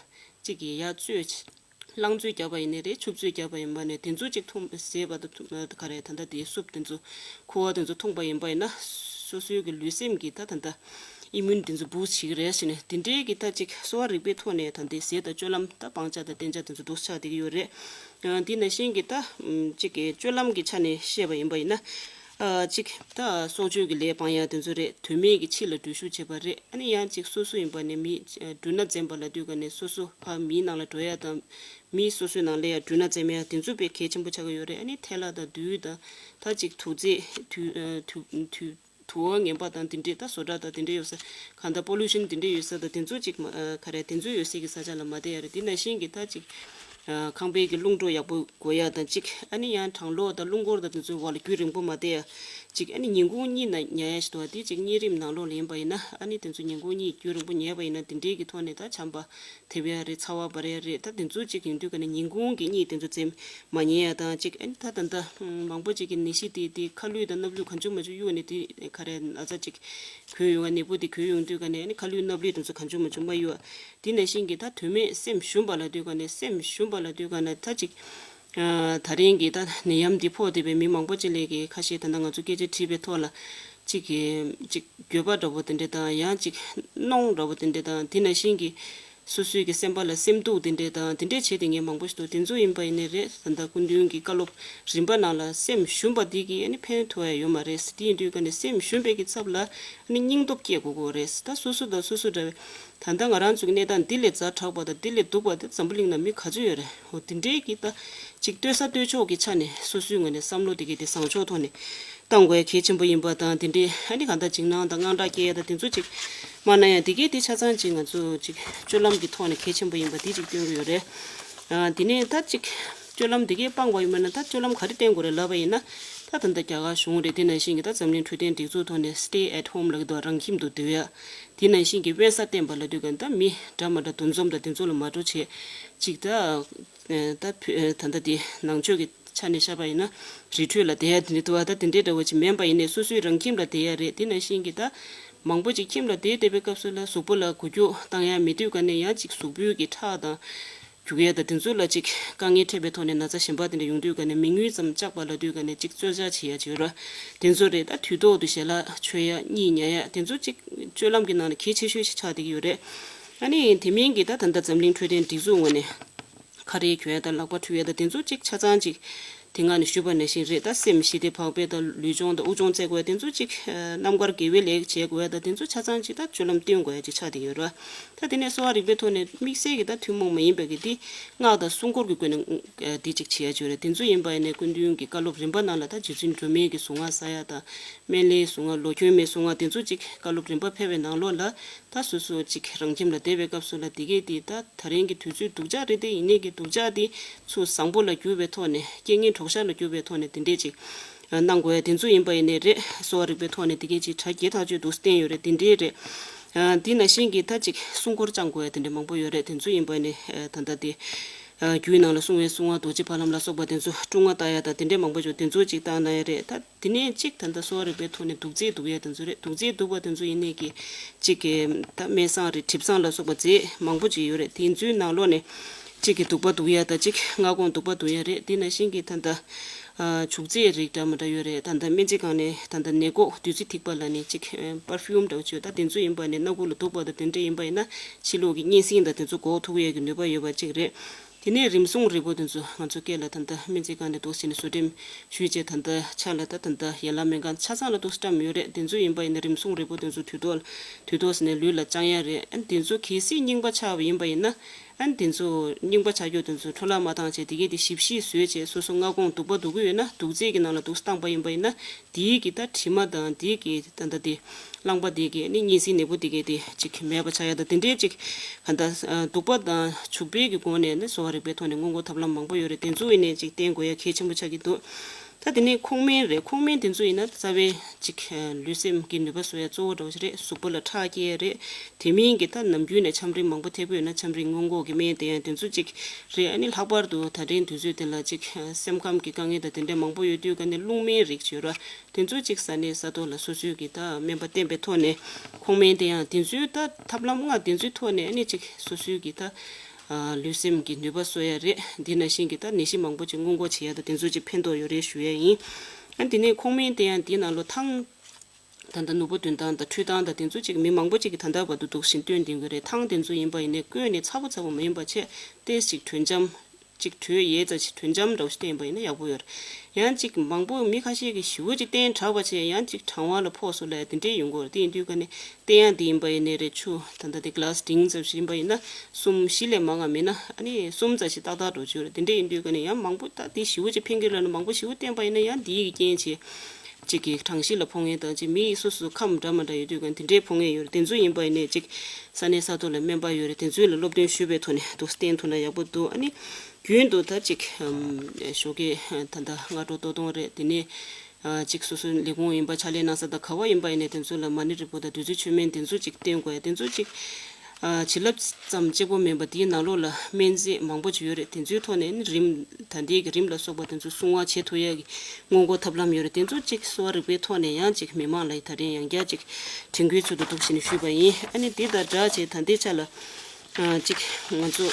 གཅིག་གི་ཡ་བཙོས། རླངས་བཙོས་བརྒྱབ་པ་ཡིན་ནའི་རེད། ཆུ་བཙོས་བརྒྱབ་པ་ཡིན་པ་ནས་དེ་ཚོ་གཅིག་འཐུང་ཟས་པ་དང་འཐུང་ག་རེ་ད་ལྟ་དེའི་སུབ་དེ་ཚོ་ཁུ་བ་དེ་ཚོ་འཐུང་པ་ཡིན་པ་ཡིན་ན་སོ་སོའི་གི་ལུས་སེམས་ཀྱི་ད་ད་ལྟ་ཨི་མུན་དེ་ཚོ་བུ་སི་ཊར་བྱེད་ཀྱི་རེད་ཟེར་ནས་དེ་འདྲའི་གི་ད་གཅིག་གསོ་བ་རིག་པའི་ཐོག་ནས་ད་ལྟའི་ཟས་དང་སྤྱོད་ལམ་ད་སྤང་བྱ་དང་བསྟེན་བྱ་དེ་ཚོ་འདུག་ཆགས་བསྡད་ཀྱི་ཡོད་རེད། ཨ་དེ་ནང་བཞིན་གྱི་ད་ཨམ་གཅིག་གི་སྤྱོད་ལམ་གྱི་ཆ་ནས་བཤད་པ་ཡིན་པ་ཡིན་ན། ཨ་གཅིག་ད་སྲོག་གཅོད་ཀྱི་ལས་སྤང་ཡ་དེ་ཚོ་རེད། དོན་མེད་ཀྱི་ཕྱི་ལ་འགྲུལ་བཞུད་བྱེད་པ་རེད། ཨ་ནི་ཡང་གཅིག་སོ་སོ་ཡིན་པ་ནས་མི་འགྲུལ་ན་འཛེམ་པ་ལབ་དུས་ག་ནས་སོ་སོ་ཕར་མིའི་ནང་ལ་འགྲོ་ཡ་དང་མི་སོ་སོའི་ནང་ལ་ཡ་འགྲུལ་ན་འཛེམ་ཡ་དེ་ཚོ་དཔེ་གལ་ཆེན་པོ་ཆགས་ཀྱི་ཡོད་རེད། ཨ་ནི་ཐལ་བ་དང་རྡུལ་དང་ད་གཅིག་དུག་རྫས་དུ་དུ་དུ་དུ་བ་ངན་པ་དང་དེ་འདྲས་ད་བཟོ་གྲྭ་དང་དེ་འདྲས་ཡོད་ས་གང་ལྟར་པོ་ལུ་ཤན་དེ་འདྲས་ཡོད་ས་དང་དེ་ཚོ་གཅིག་མ་ཨ་ག་རེ་དེ་ཚོ་ཡོད་སའི་གི་ས་ཆ་ལ་མ་བསྡད་ཡ་རེད། དེ་ནང་བཞིན་གྱི་ད་གཅིག་ཨ་ཁང་པའི་གི་རླུང་འགྲོ་ཡག་པོ་དགོས་ཡ་དང་གཅིག་ཨ་ནི་ཡང་གྲང་གློག་དང་རླུང་འཁོར་དང་དེ་ཚོའི་འོག་ལ་རྒྱུན་རིང་པོ་མ་བསྡད་ཡ་གཅིག་ཨ་ནི་ཉིན་གུང་གཉིད་ན་ཉལ་ཡ་ཞིག་འདུག་བ། དེ་གཅིག་གཉིད་རིམ་ནང་ལོགས་ལ་ཡིན་པ་ཡིན་ན་ཨ་ནི་དེ་ཚོ་ཉིན་གུང་གཉིད་རྒྱུན་རིང་པོ་ཉལ་བ་ཡིན་ན་དེ་འདྲའི་གི་ཐོག་ནས་ད་ཆམ་པ་ཐེབས་ཡ་རེད། ཚ་བ་འབར་ཡ་རེད། ད་དེ་ཚོ་གཅིག་ཡིན་དུས་ག་ནས་ཉིན་གུང་གི་གཉིད་དེ་ཚོ་འཛེམ་མ་ཉལ་ཡ་དང་གཅིག་ཨ་ནི་ད་ད་ད་མང་པོ་གཅིག་གི་ནད་གཞི་དེ་དེ་ཁ་ལུད་དང་སྣབས་ལུད་གང་བྱུང་མ་བྱུང་གཡུག་ནས་དེ་ག་རེ་ན་ཚ་གཅིག་གོན་ཡོང་བ་ནད་འབུ་དེ་གོན་ཡོང་དུས་ག་ནས་ཨ་ནི་ཁ་ལུད་སྣབས་ལུད་དེ་ཚོ་གང་བྱུང་མ་བྱུང་མ་གཡུག་དེ་ནང་བཞིན་གྱི་ད་དོན་མེད་སེམས་ཞུམ་པ་ལབ་དུས་ག་ནས་སེམས་ཞུམ་པ་ལབ་དུས་ག་ནས་ད་ཅིག་ཨ་ད་རིང་གི་ད་ནད་ཡམས་འདི་ཕོག་བསྡད་པའི་མི་མང་པོ་ཅིག་ལས་ཀྱི་ཁ་ཤས་ད་ལྟ་ང་ཚོ་སྐད་ཆ་དྲིས་པའི་ཐོག་ལ་ཅིག་གི་ཅིག་འགྱོད་པ་འདྲ་པོ་དེ་འདྲས་དང་ཡང་ཅིག་གནོང་འདྲ་པོ་དེ་འདྲས་དང་དེ་ནང་བཞིན་གྱི་སོ་སོའི་གི་སེམས་པ་ལ་སེམས་སྡུག་དེ་འདྲས་དང་དེ་འདྲས་བྱས་ཏེ་ངས་མང་པོ་ཞིག་འདུག་དེ་ཚོ་ཡིན་པ་ཡིན་ནའི་རེད། ད་ལྟ་སྐུ་མདུན་གྱི་བཀའ་སློབ་རིམ་པ་ནང་ལ་སེམས་ཞུམ་པ་འདི་གིས་ཨ་ནི་ཕན་ཐོགས་ཡ་ཡོད་མ་རེད། དེ་ཡིན་དུས་ག་ནས་སེམས་ཞུམ་པའི་གི་ཚབ་ལ་ཨ་ནི་སྙིང་སྟོབས་སྐྱེ་དགོས་ཀྱི་རེད། ད་སོ་སོ་དང་སོ་སོ་འདྲ་བའི་ད་ལྟ་ང་རང་ཚོའི་གནས་སྟངས་འདི་ལས་ཛ་དྲག་པ་དང་འདི་ལས་སྡུག་པ་དེ་འཛམ་བུ་གླིང་ན་མི་ག་ཚོད་ཡོད་རེད། འོ་དེ་འདྲའི་གི་ད་ཅིག་ལྟོས་ས་ལྟོས་ཕྱོགས་ཀྱི་ཆ་ནས་སོ་སོའི་ངོས་ནས་བསམ་བློ་དེ་གའི་དེ་བཟང་ཕྱོགས་ཐོག་ནས་བཏང་དགོས་ཡ་གལ་ཆེན་པོ་ཡིན་པ་དང་དེ་འདྲའི་ཨ་ནི་གང་ལྟར་འཇིགས་སྣང་དང་དངངས་སྐྲག་སྐྱེ་ཡ་དང་དེ་ཚོ་ཅིག་མ་གནང་ཡ་དེ་གའི་དེ་ཆ་ཚང་ཅིག་ང་ཚོ་ཅིག་སྤྱོད་ལམ་གྱི་ཐོག་ནས་གལ་ཆེན་པོ་ཡིན་པ་དེ་ཅིག་སྟོན་གྱི་ཡོད་རེད། ཨ་དེ་ནས་ད་ཅིག་སྤྱོད་ལམ་དེ་གའི་སྤངས་པ་ཡིན་པ་ན་ད་སྤྱོད་ལམ་ག་རེ་བསྟེན་དགོས་རེད་ལབ་པ་ཡིན་ན་ད་ད་ལྟ་རྒྱ་གར་གཞུང་རེད། དེ་ནང་བཞིན་གྱི་ད་འཛམ་གླིང་འཕྲོད་བསྟེན་སྒྲིག་འཛུགས་ཐོག་ནས་stay at home་ལབ་ཀྱི་འདུག་རང་ཁྱིམ་དུ་སྡོད་ཡ། དེ་ནང་བཞིན་གྱི་དབེན་ས་བསྟེན་པ་ལབ་དུས་ག་ད་མི་འདྲ་མ་འདྲ་འདུ་འཛོམས་དང་དེ་ཚོ་ལ་མ་འགྲོ་བྱེད། ཅིག་ད་ད་ད་ལྟ་དེ་ཆ་ནས་བཤད་པ་ཡིན་ན་རི་ཁྲོད་ལ་བསྡད་ཡ་དེ་འདྲ་འདུག་བ། ད་དེ་འདྲའི་འདྲ་བོ་ཅིག་མིན་པ་ཡིན་ནའི་སོ་སོའི་རང་ཁྱིམ་ལ་བསྡད་ཡ་རེད། དེ་ནང་བཞིན་གྱི་ད་མང་པོ་ཅིག་ཁྱིམ་ལ་བསྡད་བསྡད་པའི་སྐབས་སུ་ལ་གཟུགས་པོ་ལ་འགུལ་སྐྱོད་བཏང་ཡ་མེད་དུས་ག་ནས་ཡང་ཅིག་གཟུགས་པོའི་གི་ཁྲག་དང་རྒྱུག་ཡ་དང་དེ་ཚོ་ལ་ཅིག་དཀའ་ངལ་འཕྲད་པའི་ཐོག་ནས་ན་ཚ་གཞན་པ་དེ་འདྲ་ཡོང་དུས་ག་ནས་མི་མངོན་ཙམ་བཅག་པ་ལབ་དུས་ག་ནས་ཅིག་རྩོལ་བཅག་བྱེད་ཡ་བྱེད་ར་དེ་ཚོ་རེད། ད་དུས་ཐོག་ཏུ་ཞལ་ལག་མཆོད་ཡ་གཉིད་ཉལ་ཡ་དེ་ཚོ་ཅིག་སྤྱོད་ལམ་གྱི་ནང་ནས་གལ་ཆེ་ཤོས་ཤིག་ཆགས་བསྡད་ཀྱི་ཡོད་རེད། ཨ་ནི་དེ་མིན་གྱི་ད་ད་ལྟ་འཛམ་གླིང་འཕྲོད་བསྟེན་སྒྲིག་འཛུགས་ངོས་ནས་ཁ་རས་གྱོན་ཡ་དང་ལག་པ་འཁྲུ་ཡ་དང་དེ་ཚོ་ཅིག་ཆ་ཚང་ཅིག་དེ་སྔ་ནས་ཞུས་པ་ནང་བཞིན་རེད། ད་སེམས་ཞི་བདེ་བག་ཕེབས་དང་ལུས་སྦྱོང་དང་དབུགས་སྦྱོང་རྩེ་དགོས་ཡ་དེ་ཚོ་ཅིག་རྣམ་དཀར་དགེ་བའི་ལས་བྱེད་དགོས་ཡ་དང་དེ་ཚོ་ཆ་ཚང་ཅིག་ད་སྤྱོད་ལམ་སྟོན་དགོས་ཡ་ཅིག་ཆགས་བསྡད་ཡོད་རེད། ད་དེ་ནས་གསོ་བ་རིག་པའི་ཐོག་ནས་དམིགས་བསལ་གྱི་ད་ཐུན་མོང་མ་ཡིན་པའི་གི་འདི་སྔགས་དང་སྲུང་འཁོར་གྱི་སྒོ་ནས་འདི་ཅིག་བྱེད་ཡ་ཅིག་ཡོད་རེད། དེ་ཚོ་ཡིན་པ་ཡིན་ནའི་སྐུ་མདུན་གྱི་བཀའ་སློབ་རིམ་པ་ནང་ལ་ད་རྗེ་བཙུན་སྒྲོལ་མའི་གི་གཟུངས་སྔགས་ཟེར་ཡ་དང་སྨན་བླའི་གཟུངས་སྔགས་ལོ་གྱོན་མའི་གཟུངས་སྔགས་དེ་ཚོ་ཅིག་བཀའ་སློབ་རིམ་པ་ཕེབས་པའི་ནང་ལོགས་ལ་ད་སོ་སོ་ཅིག་རང་ཁྱིམ་ལ་བསྡད་པའི་སྐབས་སུ་ལ་དེ་གས་དེ་ད་ད་རིང་གི་དུས་ཚོད་སྡུག་ཅག་རེད། དེ་ཡིན་ནའི་གི་སྡུག་ཅག་དེ་ཚུར་བཟང་པོ་ལ་བསྒྱུར་བའི་ཐོག་ནས་རྐྱེན་ངན་གྲོགས་ཤར་ལ་བསྒྱུར་བའི་ཐོག་ནས་དེ་འདྲས་ཅིག་གནང་དགོས་ཡ་དེ་ཚོ་ཡིན་པ་ཡིན་ནའི་རེད། གསོ་བ་རིག་པའི་ཐོག་ནས་དེ་གས་ཅིག་གྲ་རྒྱས་ཐག་ཆོད་འདུག་བསྟན་ཡོད་རེད། དེ་འདྲས་རེད། ཨ་དེ་ནང་བཞིན་གྱི་ད་ཅིག་སྲུང་འཁོར་བཅང་དགོས་ཡ་དེ་འདྲས་མང་པོ་ཡོད་རེད། དེ་ཚོ་ཡིན་པ་ནི་ཨ་ད་ལྟ་དེ་ཨ་རྒྱུད་ནང་ལ་གསུང་བའི་གསུང་ང་རྡོ་རྗེ་ཕ་ལམ་ལ་སོགས་པ་དེ་ཚོ་སྲུང་ང་བཏགས་ཡ་ད་དེ་འདྲས་མང་པོ་ཡོད། དེ་ཚོ་ཅིག་བཏང་ན་ཡ་རེད། ད་དེ་ནས་ཅིག་ད་ལྟ་གསོ་བ་རིག་པའི་ཐོག་ནས་དུག་རྫས་ལྡུག་ཡ་དེ་ཚོ་རེད། དུག་རྫས་ལྡུག་པ་དེ་ཚོ་ཡིན་ནའི་གི་ཅིག་གི་ད་སྨན་བཟང་རེད། གྲིབ་བཟང་ལ་སོགས་པ་རྫས་མང་པོ་ཅིག་ཡོད་རེད། དེ་ཚོའི་ནང་ལོགས་ནས་ཅིག་གི་དུག་པ་ལྡུག་ཡ་ད་ཅིག་སྔ་དགོང་དུག་པ་ལྡུག་ཡ་རེད། དེ་ནང་བཞིན་གྱི་ད་ལྟ་ཨ་བྱུག་རྫས་རིགས་འདྲ་མི་འདྲ་ཡོད་རེད། ད་ལྟ་སྨན་རྩིས་ཁང་ནས་ད་ལྟ་ནད་འགོག་བདུད་རྩི་ཐིགས་པ་ལབ་ནས་ཅིག་པར་ཕིའུམ་འདྲ་བོ་ཅིག་ཡོད། ད་དེ་ཚོ་ཡིན་པ་ནས་སྣ་ཁུག་ལ་ཐུག་པ་དང་དེ་འདྲ་ཡིན་པ་ཡིན་ན་ཕྱི་ལོགས་ཀྱི་གཉན་སྲིན་དང་དེ་ཚོ་འགོག་ཐུབ་ཡས་ཀྱི་ནུས་པ་ཡོད་པ་གཅིག་རེད། དེ་ནས་རིམས་སྲུང་རིལ་བུ་དེ་ཚོ་ང་ཚོ་སྐེ་ལ་ད་ལྟ་སྨན་རྩིས་ཁང་ནས་འདུག་སེ་ནས་བཟོ་འགྲེམས་ཞུས་བྱས་ད་ལྟ་ཕྱག་ལ་ད་ད་ལྟ་ཡན་ལག་སྨན་ཁང་ཆ་ཚང་ལ་འདུག་སེ་བཀྲམ་ཡོད་རེད། དེ་ཚོ་ཡིན་པ་ཡིན་ན་རིམས་སྲུང་རིལ་བུ་དེ་ཚོ་དུས་ཐོག་དུས་ཐོག་ནས་ལུས་ལ་བཅང་ཡ་རེད། ཨ་ནི་དེ་ཚོ་གལ་སྲིད་རྙིང་པ་ཆགས་པ་ཡིན་པ་ཡིན་ན་ཨ་ནི་དེ་ཚོ་རྙིང་པ་ཆགས་རྒྱུ་དེ་ཚོ་འཕྲོ་བརླག་མ་བཏང་བྱས་དེ་གས་དེ་ཞིབ་ཞིབ་བཟོས་བྱས་སོ་སོ་སྔ་དགོང་དུག་པ་ལྡུག་གི་ཡོད་ན་དུག་རྫས་ཀྱི་ནང་ལ་འདུག་སེ་བཏང་པ་ཡིན་པ་ཡིན་ན་དེའི་གི་ད་དྲི་མ་དང་དེའི་གི་ད་ལྟ་དེ་རླངས་པ་དེ་གས་ནི་གཉན་སྲིན་ནད་འབུ་དེ་གས་དེ་ཅིག་མེད་པ་ཆགས་ཡ་དང་དེ་འདྲའི་ཅིག་ག་ད་དུག་པ་དང་བྱུག་པའི་གི་སྒོ་ནས་ནི་གསོ་བ་རིག་པའི་ཐོག་ནས་སྔོན་འགོག་ཐབས་ལམ་མང་པོ་ཡོད་རེད། དེ་ཚོ་ཡིན་ནའི་ཅིག་བསྟེན་དགོས་ཡ་གལ་ཆེན་པོ་ཆགས་ཀྱི་འདུག་ད་དེ་ནས་ཁོག་སྨན་རེད། ཁོག་སྨན་དེ་ཚོ་ཡིན་ན་རྩ་བའི་ཅིག་ལུས་སེམས་ཀྱི་ནུས་པ་གསོ་ཡ་གཙོ་བོ་འདྲ་བོ་ཞིག་རེད། གཟུགས་པོ་ལ་ཁྲག་སྐྱེད་ཡ་རེད། དེ་མིན་གྱི་ད་ནམ་རྒྱུན་ནས་ཆམ་རིམས་མང་པོ་ཐེབས་ཀྱི་ཡོད་ན་ཆམ་རིམས་སྔོན་འགོག་གི་སྨན་དེ་ཡང་དེ་ཚོ་ཅིག་རེད། ཨ་ནི་ལྷག་པར་དུ་ད་ཐེངས་དུས་ཚོད་དེ་ལ་ཅིག་སེམས་ཁམས་ཀྱི་དཀའ་ངལ་དང་དེ་འདྲ་མང་པོ་ཡོད་དུས་ག་ནས་རླུང་སྨན་རིགས་བྱོས་ར་དེ་ཚོ་ཅིག་ཟ་ནས་ཟ་ཐོག་ལ་སོ་སོའི་གི་ད་སྨན་པ་བསྟེན་པའི་ཐོག་ནས་ཁོག་སྨན་དེ་ཡང་དེ་ཚོའི་ད་ཐབས་ལམ་ལྔ་དེ་ཚོའི་ཐོག་ནས་ཨ་ནི་ཅིག་སོ་སོའི་གི་ད་ལུས་སེམས་ཀྱི་ནུས་པ་གསོ་ཡ་རེད། འདི་ནང་བཞིན་གྱི་ད་ནད་གཞི་མང་པོ་ཅིག་སྔོན་འགོག་བྱེད་ཡ་ད་དེ་ཚོ་ཅིག་ཕན་ཐོགས་ཡོད་རེད་ཞུ་ཡ་ཡིན། ཨ་འདི་ནས་ཁོག་སྨན་དེ་ཡང་འདི་ནང་ལོ་ཐང་ད་ལྟ་ནོར་བུ་འདོན་སྟངས་དང་འཁྲུད་སྟངས་དང་དེ་ཚོ་ཅིག་མི་མང་པོ་ཅིག་གིས་ད་ལྟ་བར་དུ་འདུག་བཞིན་སྟོན་བསྡད་ཀྱི་རེད། ཐང་དེ་ཚོ་ཡིན་པ་ཡིན་ནའི་བསྐོལ་ནས་ཚ་པོ་ཚ་པོ་མ་ཡིན་པ་བྱས་ཏོག་ཙམ་ཅིག་དྲོད་འཇམ་ ཅིག་དྲོད་ཡོད་ཙམ་ཞིག་དྲོད་འཇམ་འདྲ་བོ་ཞིག་བསྟེན་པ་ཡིན་ན་ཡག་པོ་ཡོད་རེད། ཡང་ཅིག་མང་པོ་མི་ཁ་ཤས་ཀྱིས་ཞེ་པོ་ཅིག་བསྟེན་དྲགས་པ་བྱས་ཡང་ཅིག་གྲང་བ་ལ་ཕོག་སོང་ལབ་ཡ་དེ་འདྲས་ཡོང་གི་ཡོད་རེད། དེ་ཡིན་དུས་ཀ་ནས་བསྟེན་ཡག་དེ་ཡིན་པ་ཡིན་ནའི་རེད། ཆུ་ད་ལྟ་དེ་གི་ལཱ་སི་འབྲིང་ཙམ་ཞིག་ཡིན་པ་ཡིན་ན་གསུམ་བཞི་ལས་མང་བ་མིན་ན་ཨ་ནི་གསུམ་ཙམ་ཞིག་ཏག་ཏག་འགྲོ་གི་ཡོད་རེད། དེ་འདྲས་ཡིན་དུས་ཀ་ནས་ཡང་མང་པོ་ད་དེ་ཞེ་པོ་ཅིག་ཕན་གི་ལབ་ན་མང་པོ་ཞེ་པོ་བསྟེན་པ་ཡིན་ན་ཡང་དེའི་གི་རྐྱེན་བྱས། གཅིག་གིས་གྲང་གཤིས་ལ་ཕོག་མཁན་དང་གཅིག་མི་ཡི་སོ་སོ་ཁམས་འདྲ་མ་འདྲ་ཡོད་དུས་གང་དེ་འདྲའི་ཕོག་མཁན་ཡོད་རེད། དེ་ཚོ་ཡིན་པ་ཡིན་ནའི་གཅིག་ས་གནས་ས་ཐོག་ལ་སྨན་པ་ཡོད་རེད། དེ་ཚོའི་ལ་སློབ་སྟོན་ཞུས་པའི་ཐོག་ནས་འདུག་བསྟེན་ཐུབ་ན་ཡག་པོ་འདུག་ཨ་ནི་རྒྱུན་དུ་ད་གཅིག་ཞོགས་ཀས་ད་ལྟ་སྔ་དྲོ་ལྟོ་སྟོང་རེད། དེ་ནས་གཅིག་སོ་སོའི་ལས་ཁུངས་ཡིན་པ་ཕྱག་ལས་གནང་ས་དང་ག་བ་ཡིན་པ་ཡིན་ནའི་དེ་ཚོ་ལ་མ་ཎི་རིལ་བུ་དང་བདུད་རྩི་མཆོད་སྨན་དེ་ཚོ་གཅིག་བསྟེན་དགོས་ཡ་དེ་ཚོ་གཅིག་ཨ། བྱིན་རླབས་ཙམ་གཅིག་པོ་མིན་པ་དེའི་ནང་ལོགས་ལ་སྨན་རྫས་མང་པོ་ཅིག་ཡོད་རེད། དེ་ཚོའི་ཐོག་ནས་ནི་རིམས་ད་ལྟའི་གི་རིམས་ལ་སོགས་པ་དེ་ཚོ་སྲུང་བ་བྱེད་ཐུབ་ཡ་གི་སྔོན་འགོག་ཐབས་ལམ་ཡོད་རེད། དེ་ཚོ་གཅིག་གསོ་བ་རིག་པའི་ཐོག་ནས་ཡང་གཅིག་མི་མང་ལ་ད་རིང་ཡང་བསྐྱར་གཅིག་དྲན་སྐུལ་ཚུལ་དུ་འདུག་བྱས་ནས་ཞུས་པ་ཡིན། ཨ་ནི་དེ་དང་སྦྲགས་བྱས་ད་ལྟའི་ཆ་ལ་ཨ། གཅིག་ང་ཚོ་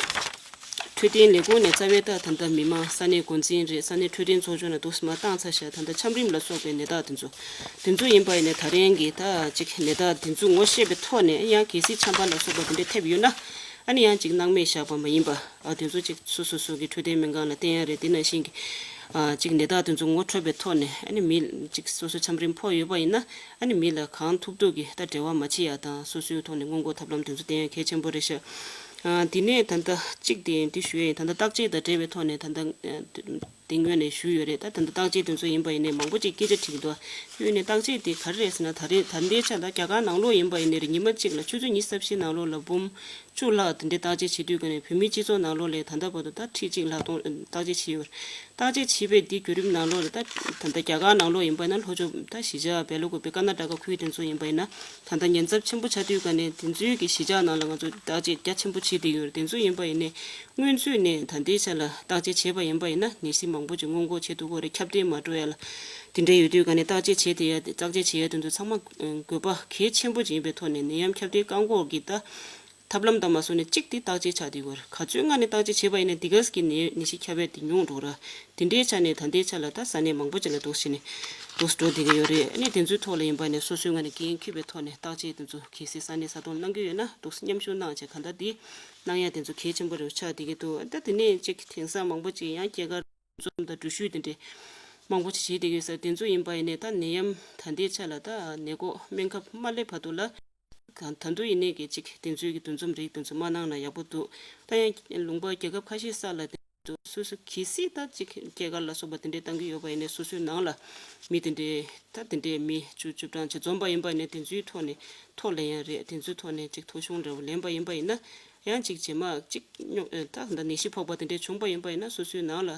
འཕྲོད་བསྟེན་ལས་ཁུངས་ནས་རྩ་བའི་ད་ད་ལྟ་མི་མང་ས་གནས་འགོ་འཛིན་རེད། ས་གནས་འཕྲོད་བསྟེན་ཚོགས་ཆུང་ལ་འདུག་སེ་མར་བཏང་ཚར་ཤག་ད་ལྟ་ཆམ་རིམས་ལ་སོགས་པའི་ནད་རྟགས་དེ་ཚོ། དེ་ཚོ་ཡིན་པ་ཡིན་ནའི་ད་རིང་གི་ད་ཅིག་ནད་རྟགས་དེ་ཚོ་ངོ་ཤེས་པའི་ཐོག་ནས་ཡང་གལ་སྲིད་ཆམ་པ་ལ་སོགས་པ་དེ་འདྲ་ཐེབས་ཡོད་ན་ཨ་ནི་ཡང་ཅིག་སྣང་མེད་བཞག་པ་མ་ཡིན་པ། ཨ། དེ་ཚོ་ཅིག་སོ་སོ་སོ་གི་འཕྲོད་བསྟེན་སྨན་ཁང་ལ་བསྟན་ཡ་རེད། དེ་ནང་བཞིན་གྱི་ཨ། ཅིག་ནད་རྟགས་དེ་ཚོ་ངོ་འཕྲོད་པའི་ཐོག་ནས་ཨ་ནི་མི་ཅིག་སོ་སོ་ཆམ་རིམས་ཕོག་ཡོད་པ་ཡིན་ན་ཨ་ནི་མི་ལ་གང་ཐུབ་ཐུབ་ཀྱིས་ད་འབྲེལ་བ་མ་བྱེད་ཡ་དང་སོ་སོའི་ཐོག་ནས་སྔོན་འགོག་ཐབས་ལམ་དེ་ཚོ་བསྟན་ཡ་གལ་ཆེན་པོ་རེད་ཤག་ཨ། དེ་ནས་ད་ལྟ་གཅིག་དེ་འདི་ཞུ་ཡ་ཡིན། ད་ལྟ་བརྟག་དཔྱད་དང་འབྲེལ་བའི་ཐོག་ནས་ད་ལྟ་ཨ། དེ་སྔོན་ནས་ཞུས་ཡོད་རེད། ད་ད་ལྟ་བརྟག་དཔྱད་དེ་ཚོ་ཡིན་པ་ཡིན་ནའི་མང་པོ་ཅིག་སྐད་ཆ་དྲིས་འདུག་གཡོན་ནས་བརྟག་དཔྱད་དེ་ག་རེ་རེད་ཟེར་ན་ད་རེས་ད་ལྟའི་ཆ་ད་རྒྱ་གར་ནང་ལོགས་ཡིན་པ་ཡིན་ནའི་རེད། ཉི་མ་གཅིག་ལ་ཆུ་ཚོད་ཉི་ཤུ་རྩ་བཞི་ནང་ལོགས་ལ་འབུམ་བཅུ་ལྷག་དེ་འདྲའི་བརྟག་དཔྱད་བྱེད་དུས་ཀ་ནས་བོད་མིའི་སྤྱི་ཚོགས་ནང་ལོགས་ལ་ད་ལྟ་བར་དུ་ད་ཁྲི་གཅིག་ལྷག་གཏོང་བརྟག་དཔྱད་བྱས་ཡོད་རེད། བརྟག་དཔྱད་བྱས་པའི་དེ་བརྒྱུད་རིམ་ནང་ལོགས་ལ་ད་ད་ལྟ་རྒྱ་གར་ནང་ལོགས་ཡིན་པ་ན་ལྷོ་ཕྱོགས་ད་གཞིས་ཆགས་སྦེལ་ཀོབ་པའི་ཀར་ན་ཊ་ཀ་ཁུལ་དེ་ཚོ་ཡིན་པ་ཡིན་ན་ད་ལྟ་ཉེན་ཚབས་ཆེན་པོ་ཆགས་དུས་ཀ་ནས་དེ་ཚོའི་གི་གཞིས་ཆགས་ནང་ལ་ང་ཚོ་བརྟག་དཔྱད་རྒྱ་ཆེན་པོ་བྱེད་བསྡད་ཡོད་རེད། དེ་ཚོ་ཡིན་པ་ཡིན་ནའི། སྔོན་ཚུད་ནས་ད་ལྟའི་ཆ་ལ་བརྟག་དཔྱད་བྱས་པ་ཡིན་པ་ཡིན་ན་ནད་གཞི་མང་པོ་ཅིག་སྔོན་འགོག་བྱེད་ཐུབ་ཀྱི་རེད། ཁྱབ་གདལ་མ་འགྲོ་ཡ་ལ་དེ་འདྲ་ཡོད་དུས་ག་ནས་བརྟག་དཔྱད་བྱས་ཏེ་ཡ་བརྟག་དཔྱད་བྱེད་ཡ་དེ་ཚོ་ཚང་མ་དགོས་པ་གལ་ཆེན་པོ་ཅིག་ཡིན་པའི་ཐོག་ནས་ནད་ཡམས་ཁྱབ་གདལ་བཀག་འགོག་གི་ད་ཐབས་ལམ་དང་མ་སོ་ནས་གཅིག་དེ་བརྟག་དཔྱད་བྱ་དེ་དགོས་རེད། ག་ཚོད་སྔ་ནས་བརྟག་དཔྱད་བྱས་པ་ཡིན་ན་འདི་ག་གི་ནད་ནད་གཞི་ཁྱབ་ཡ་དེ་ཉུང་འགྲོ་ར། དེ་འདྲའི་ཆ་ནས་ད་ལྟའི་ཆ་ལ་ད་ས་གནས་མང་པོ་ཅིག་ལ་འདུག་བྱས་ནས་འདུག་འགྲོ་བསྡད་ཀྱི་ཡོད་རེད། ཨ་ནི་དེ་ཚོའི་ཐོག་ལ་ཡིན་པ་ནས་སོ་སོའི་ངོས་ནས་འགན་འཁྱེར་བའི་ཐོག་ནས་བརྟག་དཔྱད་དེ་ཚོ་གལ་སྲིད་ས་གནས་ས་ཐོག་གནང་གི་ཡོད་ན་འདུག་མཉམ་ཞུགས་གནང་བྱས་གང་ལྟར་དེ། གནང་ཡ་དེ་ཚོ་གལ་ཆེན་པོ་རེད་ཆགས་བསྡད་ཀྱི་འདུག་ད་དེ་ནས་ཅིག་དེང་སང་མང་པོ་ཅིག་ཡང་སྐྱེས་སྐར་འཛོམས་དང་འགྲུལ་བཞུད་དེ་འདྲས་མང་པོ་ཅིག་བྱེད་བསྡད་ཀྱི་ཡོད་ས་དེ་ཚོ་ཡིན་པ་ཡིན་ནའི་ད་ནད་ཡམས་ད་ལྟའི་ཆ་ལ་ད་ནད་འགོག་སྨན་ཁབ་མ་སླེབས་བར་དུ་ལ་ད་ད་དུང་ཡིན་ནའི་གི་ཅིག་དེ་ཚོའི་གི་འདུ་འཛོམས་རིགས་དེ་ཚོ་མ་གནང་ན་ཡག་པོ་འདུག་ད་ཡང་ལུང་པ་རྒྱལ་ཁབ་ཁ་ཤས་ས་ལ་དེ་ཚོ་སོ་སོ་གལ་སྲིད་ད་ཅིག་སྐྱེས་སྐར་ལ་སོགས་པ་དེ་འདྲས་བཏང་གི་ཡོད་པ་ཡིན་ནའི་སོ་སོའི་ནང་ལ་མི་དེ་འདྲས་ད་དེ་འདྲས་མི་བཅུ་བཅུ་གྲངས་ཅིག་འཛོམས་པ་ཡིན་པ་ཡིན་ནའི་དེ་ཚོའི་ཐོག་ནས་ཐོག་ལ་ཡང་རེད། དེ་ཚོའི་ཐོག་ནས་ཅིག་ཐོ་གཞུང་འདྲ་བོ་ལེན་པ་ཡིན་པ་ཡིན་ན། ཡང་ཅིག་རྗེས་མ་ཅིག་སྙོག་ཨེ་ད་ད་ནད་གཞི་ཕོག་པ་དེ་འདྲས་བྱུང་པ་ཡིན་པ་ཡིན་ན་སོ་སོའི་ནང་ལ་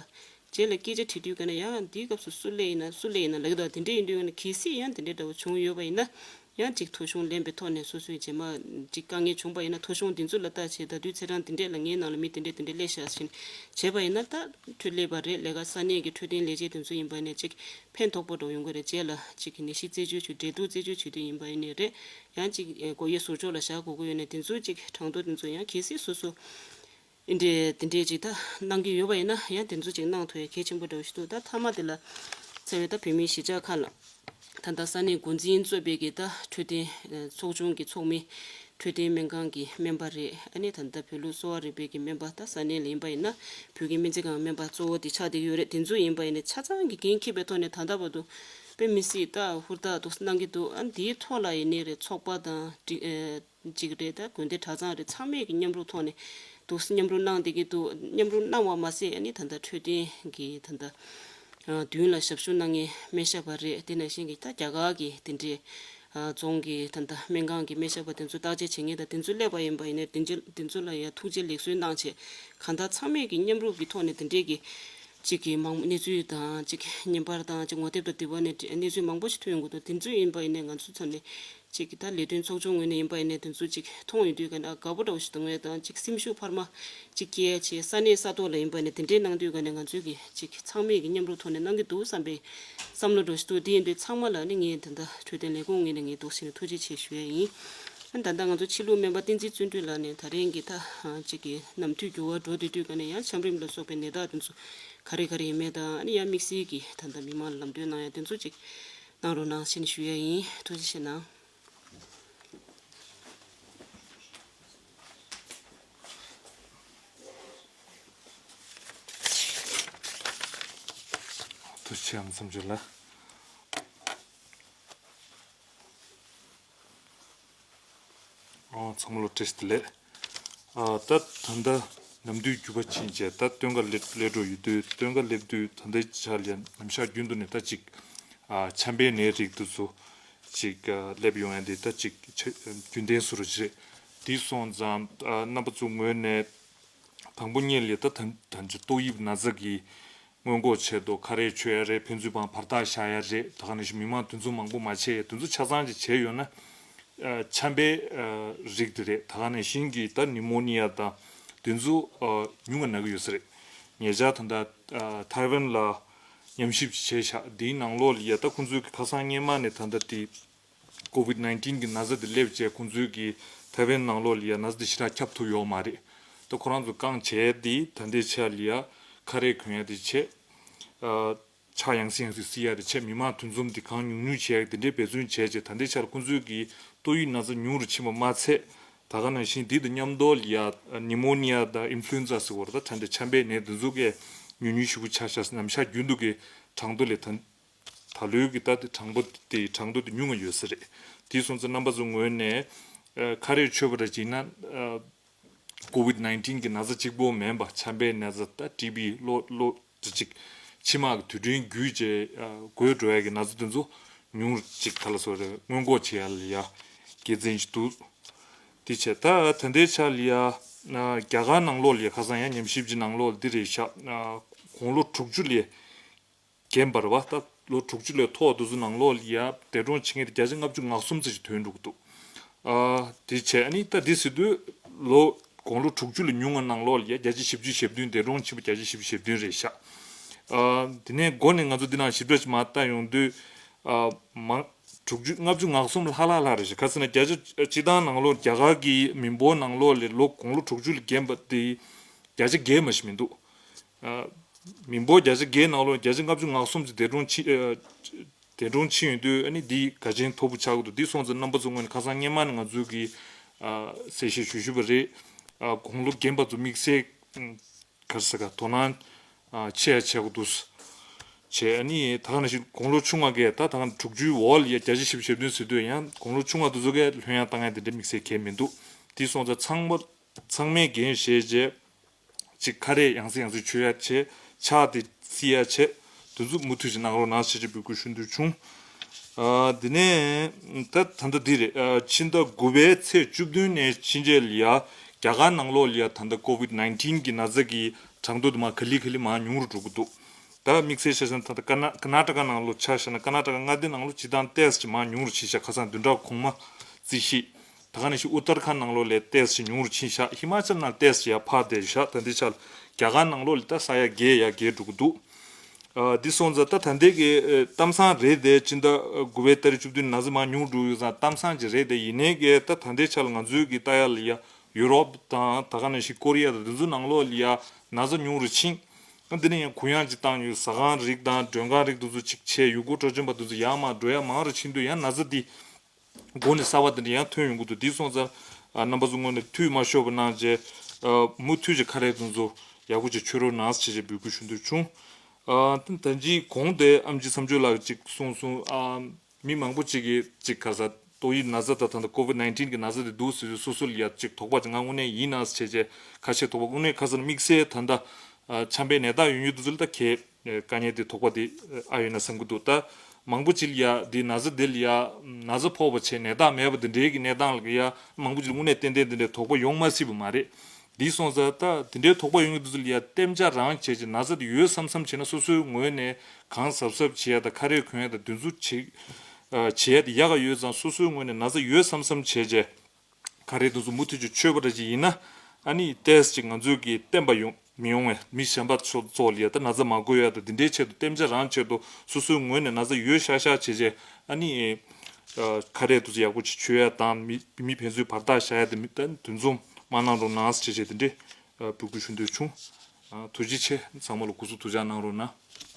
རྗེས་ལ་སྐད་ཆ་དྲི་དུས་ག་ནས་ཡང་འདིའི་སྐབས་སུ་སུ་སླེབས་ཡིན་ན་སུ་སླེབས་ཡིན་ན་ལབ་ཀྱི་འདུག་དེ་འདྲས་ཡིན་དུས་ག་ནས་གལ་སྲིད་ཡང་དེ་འདྲས་འདྲ་བོ་བྱུང་ཡོད་པ་ཡིན་ན་ཡང་ཅིག་ཐོ་གཞུང་ལེན་པའི་ཐོག་ནས་སོ་སོའི་རྗེས་མ་ཅིག་དཀའ་ངལ་བྱུང་པ་ཡིན་ན་ཐོ་གཞུང་འདི་ཚོ་ལ་ལྟ་བྱས་ད་དུས་ཚེ་རང་འདི་འདྲས་ལ་ངའི་ནང་ལ་མི་དེ་འདྲས་དེ་འདྲས་སླེབས་ཤག་ཟེར་བྱས་པ་ཡིན་ན་ད་འཕྲོད་སླེབས་པ་རེད། ལས་ཀ་ས་གནས་ཀྱི་འཕྲོད་བསྟེན་ལས་བྱེད་དེ་ཚོ་ཡིན་པ་ཡིན་ན་ཅིག་ཕན་ཐོགས་པོ་འདྲ་བོ་ཡོང་གི་རེད། རྗེས་ལ་ཅིག་ནད་གཞི་རྩད་གཅོད་བྱེད་འབྲེལ་གཏུག་རྩད་གཅོད་བྱེད་དུས་ཡིན་པ་ཡིན་ནའི་རེད། ཡང་ཅིག་ཨེ་སྒོ་དབྱེ་ཟུར་འཇོག་ལ་བཞག་དགོས་ཀྱི་ཡོད་ནའི་དེ་ཚོ་ཅིག་གྲངས་ཐོ་དེ་ཚོ་ཡང་གལ་སྲིད་སོ་སོ་འདི་འདྲའི་དེ་འདྲའི་ཅིག་ད་གནང་གི་ཡོད་པ་ཡིན་ན་ཡང་དེ་ཚོ་ཅིག་གནང་ཐུབ་ཡ་གལ་ཆེན་པོ་འདྲ་བོ་ཞིག་འདུག་ད་མཐའ་མ་དེ་ལ་འཚམས་པའི་ད་བོད་མིའི་གཞིས་ཆགས་ཁག་ལ་ད་ལྟ་ས་གནས་འགོ་འཛིན་གཙོས་པའི་གི་ད་འཕྲོད་བསྟེན་ཚོགས་ཆུང་གི་ཚོགས་མི་འཕྲོད་བསྟེན་སྨན་ཁང་གི་སྨན་པ་རེད། ཨ་ནི་ད་ལྟ་བོད་ལུགས་གསོ་བ་རིག་པའི་གི་སྨན་པ་ད་ས་གནས་ལ་ཡིན་པ་ཡིན་ན་བོད་ཀྱི་སྨན་རྩིས་ཁང་སྨན་པ་གཙོ་བོ་དེ་ཆགས་བསྡད་ཀྱི་ཡོད་རེད། དེ་ཚོ་ཡིན་པ་ཡིན་ན་ཆ་ཚང་གི་འགན་འཁྱེར་བའི་ཐོག་ནས་ད་ལྟ་བར་དུ་དཔེ་མི་སྲིད་ད་ཧུར་ཐག་འདུག་གནང་གི་འདུག་ཨ་འདིའི་ཐོག་ལ་ཡིན་ནའི་རེད། ཚོགས་པ་དང་སྒྲིག་ཨེ་ཅིག་རེད། ད་དགོན་སྡེ་གྲྭ་ཚང་རེད། ཚང་མས་ཀྱི་མཉམ་རུབ་ཐོག་ནས་འདུག་སེ་མཉམ་རུབ་གནང་བསྡད་ཀྱི་འདུག་མཉམ་རུབ་གནང་བ་མ་ཟད་ཨ་ནི་ད་ལྟ་འཕྲོད་བསྟེན་གྱི་ད་ལྟ་ཨ་མདུན་ལ་ཞབས་ཞུ་གནང་མཁན་སྨན་ཞབས་པ་རེད། དེ་ནང་བཞིན་གྱི་ད་རྒྱ་གར་གྱི་དེ་འདྲའི་ཨ་རྫོང་གི་ད་ལྟ་སྨན་ཁང་གི་སྨན་ཞབས་པ་དེ་ཚོ་བརྟག་དཔྱད་བྱེད་མཁན་དང་དེ་ཚོ་སླེབས་པ་ཡིན་པ་ཡིན་ན་དེ་ཚོ་དེ་ཚོ་ལ་ཡང་ཐུགས་རྗེ་ལེགས་གསོལ་གནང་བྱས་གང་ལྟར་ཚང་མས་ཀྱི་མཉམ་རུབ་ཀྱི་ཐོག་ནས་དེ་འདྲའི་གི་གཅིག་གི་མང་གནས་ཚུལ་དང་གཅིག་བརྙན་པར་དང་གཅིག་ངོ་དེབ་དང་དེ་བ་ནས་གནས་ཚུལ་མང་པོ་ཞིག་ཐོན་ཡོང་གི་འདུག་དེ་ཚོ་ཡིན་པ་ཡིན་ན་ང་ཚོ་ཚོ་ནས་གཅིག་གི་ད་ལས་དོན་ཚོགས་ཆུང་ངོས་ནས་ཡིན་པ་ཡིན་ན་དེ་ཚོ་གཅིག་མཐོང་ཡོང་དུས་ག་ན་དགའ་པོ་འདྲ་བོ་ཞིག་འདུག་ངས་དང་གཅིག་སེམས་ཤུགས་འཕར་མ་གཅིག་སྐྱེ་ཡ་བྱས་ས་གནས་ས་ཐོག་ལ་ཡིན་པ་ཡིན་ན་དེ་འདྲའི་གནང་དུས་ག་ནས་ང་ཚོས་གི་གཅིག་ཚང་མས་གི་མཉམ་རུབ་ཐོག་ནས་གནང་གི་འདུག་བསམ་པའི་བསམ་བློ་འདྲ་བོ་ཞིག་འདུག་དེ་ཡིན་དུས་ཚང་མ་ལ་ནི་ངས་ད་ལྟ་འཕྲོད་བསྟེན་ལས་ཁུངས་ངོས་ནས་ངས་འདུག་སེ་ནས་ཐུགས་རྗེ་ཆེ་ཞུ་ཡ་ཡིན། ཨ་ནི་ད་ལྟ་ང་ཚོ་ཕྱི་ལུགས་སྨན་པ་བསྟན་འཛིན་བརྩོན་འགྲུས་ལགས་ནས་ད་རིང་གི་ད་གཅིག་གི་ནམ་དུས་འགྱུར་བ་འགྲོ་བསྡད་དུས་ག་ནས་ཡང་ཆམ་རིམས་ལ་སོགས་པའི་ནད་རྟགས་དེ་ཚོ་ག་རེ་ག་རེ་ཡིན་མིན་དང་ཨ་ནི་ཡང་དམིགས་བསལ་གྱི་ད་ལྟ་མི་མང་ལ་ལམ་སྟོན་གནང་ཡ་དེ་ཚོ་གཅིག་གནང་རོགས་གནང་ཞེས་ནས་ཞུ་ཡ་ཡིན། ཐུགས་རྗེ་ཆེ་གནང་། ཁྲིའམ་བསམ་ཚུལ་ལ། ཨོ་ཚང་མ་ལོ་བཀྲ་ཤིས་བདེ་ལེགས། ཨ་ད་ད་ལྟ་ནམ་དུས་འགྱུར་བ་ཕྱིན་བྱས་ད་སྟོན་ཁ་སླེབས་སླེབས་འགྲོ་ཡོད་དུས། སྟོན་ཁ་སླེབས་དུས་ད་ལྟའི་ཆར་ལ་ནམ་ཞག་རྒྱུན་དུ་ནས་ད་ཅིག་ཨ་ཆམ་པའི་ནད་རིགས་དེ་ཚོ་ཅིག་ཨ་སླེབས་ཡོང་ཡ་འདི་ད་ཅིག་ཆ་རྒྱུན་ལྡན་བཟོ་འདྲ་ཅིག་རེད། དེ་སོང་ཙང་ཨ་རྣམ་པ་ཚོའི་ངོས་ནས་དང་པོ་ཉིད་ལ་ད་ད་ད་ཅིག་ཏོག་དབྱིབས་ན་ཚ་གི་སྔོན་འགོག་ཆེད་དུ་ཁ་རས་མཆོད་ཡ་རེད། ཕན་ཚུན་བར་བར་ཐག་བཞག་ཡ་རེད། ད་ག་ནང་བཞིན་མི་མང་འདུ་འཛོམས་མང་པོ་མ་བྱེད་ཡ། དེ་ཚོ་ཆ་ཚང་ཅིག་བྱས་ཡོད་ན་ཨ་ཆམ་པའི་ཨ་རིགས་དེ་རེད། ད་ག་ནང་བཞིན་གྱི་ད་ནི་མོ་ནི་ཡ་དང་དེ་ཚོ་ཨ་ཉུང་ང་ན་གི་ཡོད་ས་རེད། ཉེ་ཆར་ད་ལྟ་ཨ་ཐའེ་ཝན་ལ་ཉམས་ཞིབ་ཅིག་བྱས་ཤག་དེའི་ནང་ལོགས་ལ་ཡ་ད་ཁོང་ཚོའི་གི་ཁ་སང་སྔོན་མ་ནས་ད་ལྟ་དེ་ཀོ་ཝིད་ནའིན་ཊིན་གི་ན་ཚ་དེ་སླེབས་རྗེས་ཁོང་ཚོའི་གི་ཐའེ་ཝན་ནང་ལོགས་ལ་ཡ་ན་ཚ་དེ་ཞེ་དྲག་ཁྱབ་ཐུབ་ཡོད་མ་རེད། ད་ཁོ་རང་ཚོ་རྐང་བྱས་དེ་ད་ལྟའི་ཆ་ལ་ཡ་ཁ་རས་གོན་ཡ་དེ་བྱས། ཨ་ཕྱག་ཡང་སེ་ཡང་སེ་བསིལ་ཡ་དེ་བྱས། མི་མང་འདུ་འཛོམས་དེ་གང་ཉུང་ཉུང་བྱས་དེ་འདྲའི་འབད་བརྩོན་བྱས་རྗེས་ད་ལྟའི་ཆར་ཁོང་ཚོའི་གི་ཏོག་དབྱིབས་ན་ཚ་ཉུང་རུ་ཕྱིན་པ་མ་ཚད། ད་ག་ནང་བཞིན་དེ་དང་མཉམ་དུ་ལ་ཡ་ནི་མོ་ནི་ཡ་དང་ཨིན་ཕུ་ལུ་ཨེན་ཛ་ཟེར་བ་རེད། ད་ད་འདྲའི་ཆམ་པའི་ནད་དེ་ཚོ་གས་ཉུང་ཉུང་ཞེ་པོ་ཆགས་ཤག་ནམ་ཞག་རྒྱུན་དུ་གི་གྲངས་ཐོ་ལས་ད། ད་ལོའི་གི་ད་དེ་གྲངས་འབོར་དེ་གྲངས་ཐོ་དེ་ཉུང་ང་ཡོད་ས་རེད། དེ་སོང་ཙང་རྣམ་པ་ཚོའི་ངོས་ནས་ཨ་ཁ་རས་མཆོད་པ་ར་བྱས་ན་ཨ་ཀོ་ཝིད་ནའིན་ཊིན་གི་ན་ཚ་གཅིག་པོ་མིན་པ་ཆམ་པའི་ན་ཚ་ད་ཊི་བི་གློ་གློ་དེ་ཅིག་མཆིལ་མ་གི་དུད་སྤྲིན་བརྒྱུད་བྱས་ཨ་འགོས་འགྲོ་ཡ་གི་ན་ཚ་དེ་ཚོ་ཉུང་རུ་ཅིག་ག་ལ་སོ་རེད། སྔོན་འགོག་བྱེད་ཡ་ལ་ཡ་དགེ་མཚན་ཅིག་འདུག་དེ་བྱས་ད་ད་ལྟའི་ཆ་ལ་ཡ་ཨ་རྒྱ་གར་ནང་ལོགས་ལ་ཡ་ཁ་སང་ཡ་ཉམས་ཞིབ་ཀྱི་ནང་ལོགས་ལ་འདི་རེད་ཤག་ཨ་དགུང་ལོ་དྲུག་ཅུ་ལས། རྒན་པ་རེད་བ། ད་ལོ་དྲུག་ཅུ་ལས་མཐོ་བ་དེ་ཚོ་ནང་ལོགས་ལ་ཡ་འདས་གྲོངས་བྱེད་མཁན་དེ་བརྒྱ་ཆ་ལྔ་བཅུ་ང་གསུམ་ཙམ་ཞིག་ཐོན་འགྲོ་གི་འདུག་ཨ་དེ་བྱས་ཨ་ནི་ད་དེ་ཟེར་དུས་ལོ་དགུང་ལོ་དྲུག་ཅུ་ལས་ཉུང་བ་ནང་ལོགས་ལ་ཡ་བརྒྱ་ཆ་བཞི་བཅུ་ཞེ་བདུན། འདས་གྲོངས་ཕྱིན་པ་བརྒྱ་ཆ་བཞི་བཅུ་ཞེ་བདུན་རེད་ཤག་ཨ་དེ་ནས་འགོ་ནས་ང་ཚོ་འདི་ནང་ཞིབ་ཕྲ་ཞིག་མར་བལྟ་ཡོང་དུས་ཨ་མང་དྲུག་ཅུ་ལྔ་བཅུ་ང་གསུམ་ལྷག་ལྷག་ལྷག་རེད་ཤག་ག་ཟེར་ན་བརྒྱ་ཆ་སྤྱིར་བཏང་ནང་ལོགས་རྒྱ་གར་གྱི་མི་འབོར་ནང་ལོགས་ལས་ལོ་དགུང་ལོ་དྲུག་ཅུ་ལས་རྒན་པ་དེ་བརྒྱ་ཆ་བརྒྱད་མ་ཞིག་མི་འདུག་ཨ་མི་འབོར་བརྒྱ་ཆ་བརྒྱད་ནང་ལོགས་བརྒྱ་ཆ་ལྔ་བཅུ་ང་གསུམ་ཙམ་འདས་གྲོངས་ཕྱིན་ཨ་འདས་གྲོངས་ཕྱིན་ཡོང་དུས་ཨ་ནི་འདི་དགའ་ཆེན་མཐོ་པོ་ཆགས་ཀྱི་འདུག་འདི་སོང་ཙང་རྣམ་པ་ཚོ་ངོས་ནས་ཁ་སང་སྔོན་མ་ནས་ང་ཚོའི་གི་ཨ་གསལ་བཤད་ཞུ་ཞུས་པ་རེད། ཨ་དགུང་ལོ་རྒན་པ་ཚོ་དམིགས་བསལ་ག་རེ་ཟེར་ག་དོ་སྣང་ཨ་ཆེ་ཡ་བྱེད་དགོས་འདུག་བྱས་ཨ་ནི་ད་ག་ནང་བཞིན་དགུང་ལོ་ཆུང་བ་གས་ད་ད་ག་དྲུག་ཅུའི་འོག་ལ་ཡ་བརྒྱ་ཆ་བཞི་བཅུ་ཞེ་བདུན་ཟེར་དུས་ཡང་དགུང་ལོ་ཆུང་བ་དེ་ཚོ་གས་ལྷོད་ཡངས་བཏང་ཡ་དེ་འདྲ་དམིགས་བསལ་གང་ཡང་མི་འདུག་དེ་སོང་ཙང་ཚང་མ་ཚང་མས་འགན་བཞེས་རྗེས། གཅིག་ཁ་རས་ཡང་སེ་ཡང་སེ་མཆོད་ཡ་བྱེད། ཕྱག་དེ་བསིལ་ཡ་བྱེད། དེ་ཚོ་མུ་མཐུད་ཅིག་གནང་རོགས་གནང་ཞེས་བཅས་འབོད་སྐུལ་ཞུ་འདོད་བྱུང་། ཨ་དེ་ནས་ད་ད་ལྟ་འདི་རེད། ཨ་ཕྱི་ཟླ་དགུ་པའི་ཚེས་བཅུ་བདུན་ནས་ཕྱིན་ཆད་ལ་ཡ་རྒྱ་གར་ནང་ལོགས་ལ་ཡ་ད་ལྟ་ཀོ་ཝིད་ནའིན་ཊིན་གི་ན་ཚ་གི་གྲངས་ཐོ་དེ་མར་ག་ལེ་ག་ལེ་མར་ཉུང་རུ་འགྲོ་གི་འདུག་ད་དམིགས་བསལ་ཆ་བཞག་ན་ད་ལྟ་ཀར་ནཱ་ཀར་ནཱ་ཊ་ཀ་ནང་ལོགས་ཆ་བཞག་ན་ཀར་ནཱ་ཊ་ཀ་མངའ་སྡེ་ནང་ལོགས་སྤྱིར་བཏང་ཏོག་ཙམ་ཅིག་མར་ཉུང་རུ་ཕྱིན་ཤག་ཁ་སང་བདུན་ཕྲག་གོང་མ་རྩིས་གཞི། ད་ག་ནང་བཞིན་ཨུ་ཏར་ཁཱན་ནང་ལོགས་ལས་ཏོག་ཙམ་ཅིག་ཉུང་རུ་ཕྱིན་ཤག་ཧི་མ་ཅལ་ནང་ཏོག་ཙམ་ཅིག་ཡར་འཕར་བསྡད་ཤག་ད་ལྟའི་ཆར་རྒྱ་གར་ནང་ལོགས་ལ་ད་ས་ཡ་བརྒལ་ཡར་བརྒལ་འགྲོ་གི་འདུག་ཨ་འདི་སོང་ཙང་ད་ད་ལྟའི་གི་ཨ་གཏམ་བཟང་རེད་དེ། ཕྱི་ཟླ་དགུ་པའི་ཏ་རིག་བཅུ་བདུན་ན་ཚ་མར་ཉུང་འགྲོ་ཡོད་ཙང་གཏམ་བཟང་ཅིག་རེད་དེ། ཡིན་ནའི་གི་ད་ད་ལྟའི་ཆར་ལ་ང་ཚོའི་གི་ལྟ་ཡ་ལ་ཡ་ཡུ་རོབ་དང་ད་ག་ནང་བཞིན་ཀོ་རི་ཡ་དང་འདི་ཚོ་ནང་ལོགས་ལ་ཡ་ན་ཚ་ཉུང་རུ་ཕྱིན། ཨ་འདི་ནས་ཡང་གུ་ཡངས་ཅིག་བཏང་ཡོད། ཟ་ཁང་རིགས་དང་མགྲོན་ཁང་རིགས་འདི་ཚོ་ཅིག་ཆེ། ཡུལ་སྐོར་སྤྲོ་འཆམ་པ་འདི་ཚོ་ཡར་མར་འགྲོ་ཡ་མང་རུ་ཕྱིན་དུས་ཡང་ན་ཚ་འདི་འགོ་ནས་གསར་པ་དེ་འདྲ་ཡང་ཐོན་ཡོང་གི་འདུག་དེ་སོང་ཙང་ཨ་རྣམ་པ་ཚོ་ངོས་ནས་འཐུས་མ་ཤོར་བ་གནང་བྱས། ཨ་མུ་མཐུད་ཀྱི་ཁ་རས་དེ་ཚོ་ཡག་པོ་ཅིག་མཆོད་རོགས་གནང་ཞེས་བཅས་འབོད་སྐུལ་ཞུ་འདོད་བྱུང་། ཨ་ད་ད་ཅི་གོང་དེ་ཨེམ་ཆི་བསམ་ཆོས་ལགས་ཅིག་གསུངས་སོང་། ཨ་མི་མང་པོ་ཅིག་གིས་ཅིག་ག་ས་ཏོག་དབྱིབས་ན་ཚ་དང་ད་ལྟ་ཀོ་ཝིད་ནའིན་ཊིན་གྱི་ན་ཚ་དེ་འདུག་ཟེར་དུས་སོ་སོ་ལ་ཡ་ཅིག་དོགས་པ་ཅིག་ང་དངོས་གནས་ཡིན་ན་ཟེར་བྱས་ཁ་ཤས་དོགས་པ། དངོས་གནས་ཁ་སང་དམིགས་བསལ་ད་ལྟ་ཨ་ཆམ་པའི་ནད་རྟགས་ཡོད་མཁན་དེ་ཚོ་ལ་ད་གས། དཀའ་ངལ་དེ་དོགས་པ་དེ་ཨ་ཡོད་ན་བསམ་གྱི་འདུག་ད་མང་པོ་ཅིག་ལ་ཡ་འདི་ན་ཚ་འདི་ལ་ཡ་ན་ཚ་ཕོག་པ་བྱས་ནད་རྟགས་མེད་པ་འདི་འདྲའི་གི་གནས་སྟངས་ལ་ཡ་མང་པོ་ཅིག་ལ་དངོས་གནས་ཏན་ཏན་འདི་འདྲའི་དོགས་པ་ཡོང་མ་སྲིད་པ་མ་རེད། འདི་སོང་ཙང་ད་འདི་འདྲའི་དོགས་པ་ཡོང་གི་འདུག་ཚུལ་ལ་ཡ་གཏན་འཇགས་རང་བྱས་བྱས་ན་ཚ་འདི་ཡོད་བསམ་བསམ་བྱས་ན་སོ་སོའི་ངོས་ནས་གང་གཟབ་གཟབ་བྱེད་ཡ་དང་ཁ་རས་གོན་ཡ་དང་འདི་ཚོ་བྱེད་ཨ་བྱེད་ཡ་དེ་ཡག་ག་ཡོད་ཙང་། སོ་སོའི་ངོས་ནས་ན་ཚ་ཡོད་བསམ་བསམ་བྱས་བྱས། ཁ་རས་དེ་ཚོ་མུ་མཐུད་ཀྱིས་མཆོད་པ་འདྲ་ཅིག་ཡིན་ན། ཨ་ནི་ཏོག་ཙམ་ཅིག་ང་ཚོས་ཀྱི་བསྟན་པ་ཡོང་མི་ཡོང་བས། མི་གཞན་པ་ཚོ་ཚོ་ལ་ཡ་ད་ན་ཚ་མ་འགོས་ཡ་དང་འདི་འདྲའི་ཆེད་དུ་གཏན་འཇགས་རང་ཆེད་དུ་སོ་སོའི་ངོས་ནས་ན་ཚ་ཡོད་ཤག་ཤག་བྱས་བྱས། ཨ་ནི་ཨ་ཁ་རས་དེ་ཚོ་ཡག་པོ་ཅིག་མཆོད་ཡ་དང་། མི་མི་ཕན་ཚུན་བར་ཐག་བཞག་ཡ་དེ་མི་ད་འདུ་འཛོམས་མ་གནང་རོགས་གནང་བྱས་བྱས་དེ་འདྲའི་ཨ་འབོད་སྐུལ་ཞུ་འདོད་བྱུང་། ཨ་ཐུགས་རྗེ་ཆེ། ཚང་མ་ལ་སྐུ་གཟུགས་ཐུགས་ཅག་གནང་རོགས་གནང་།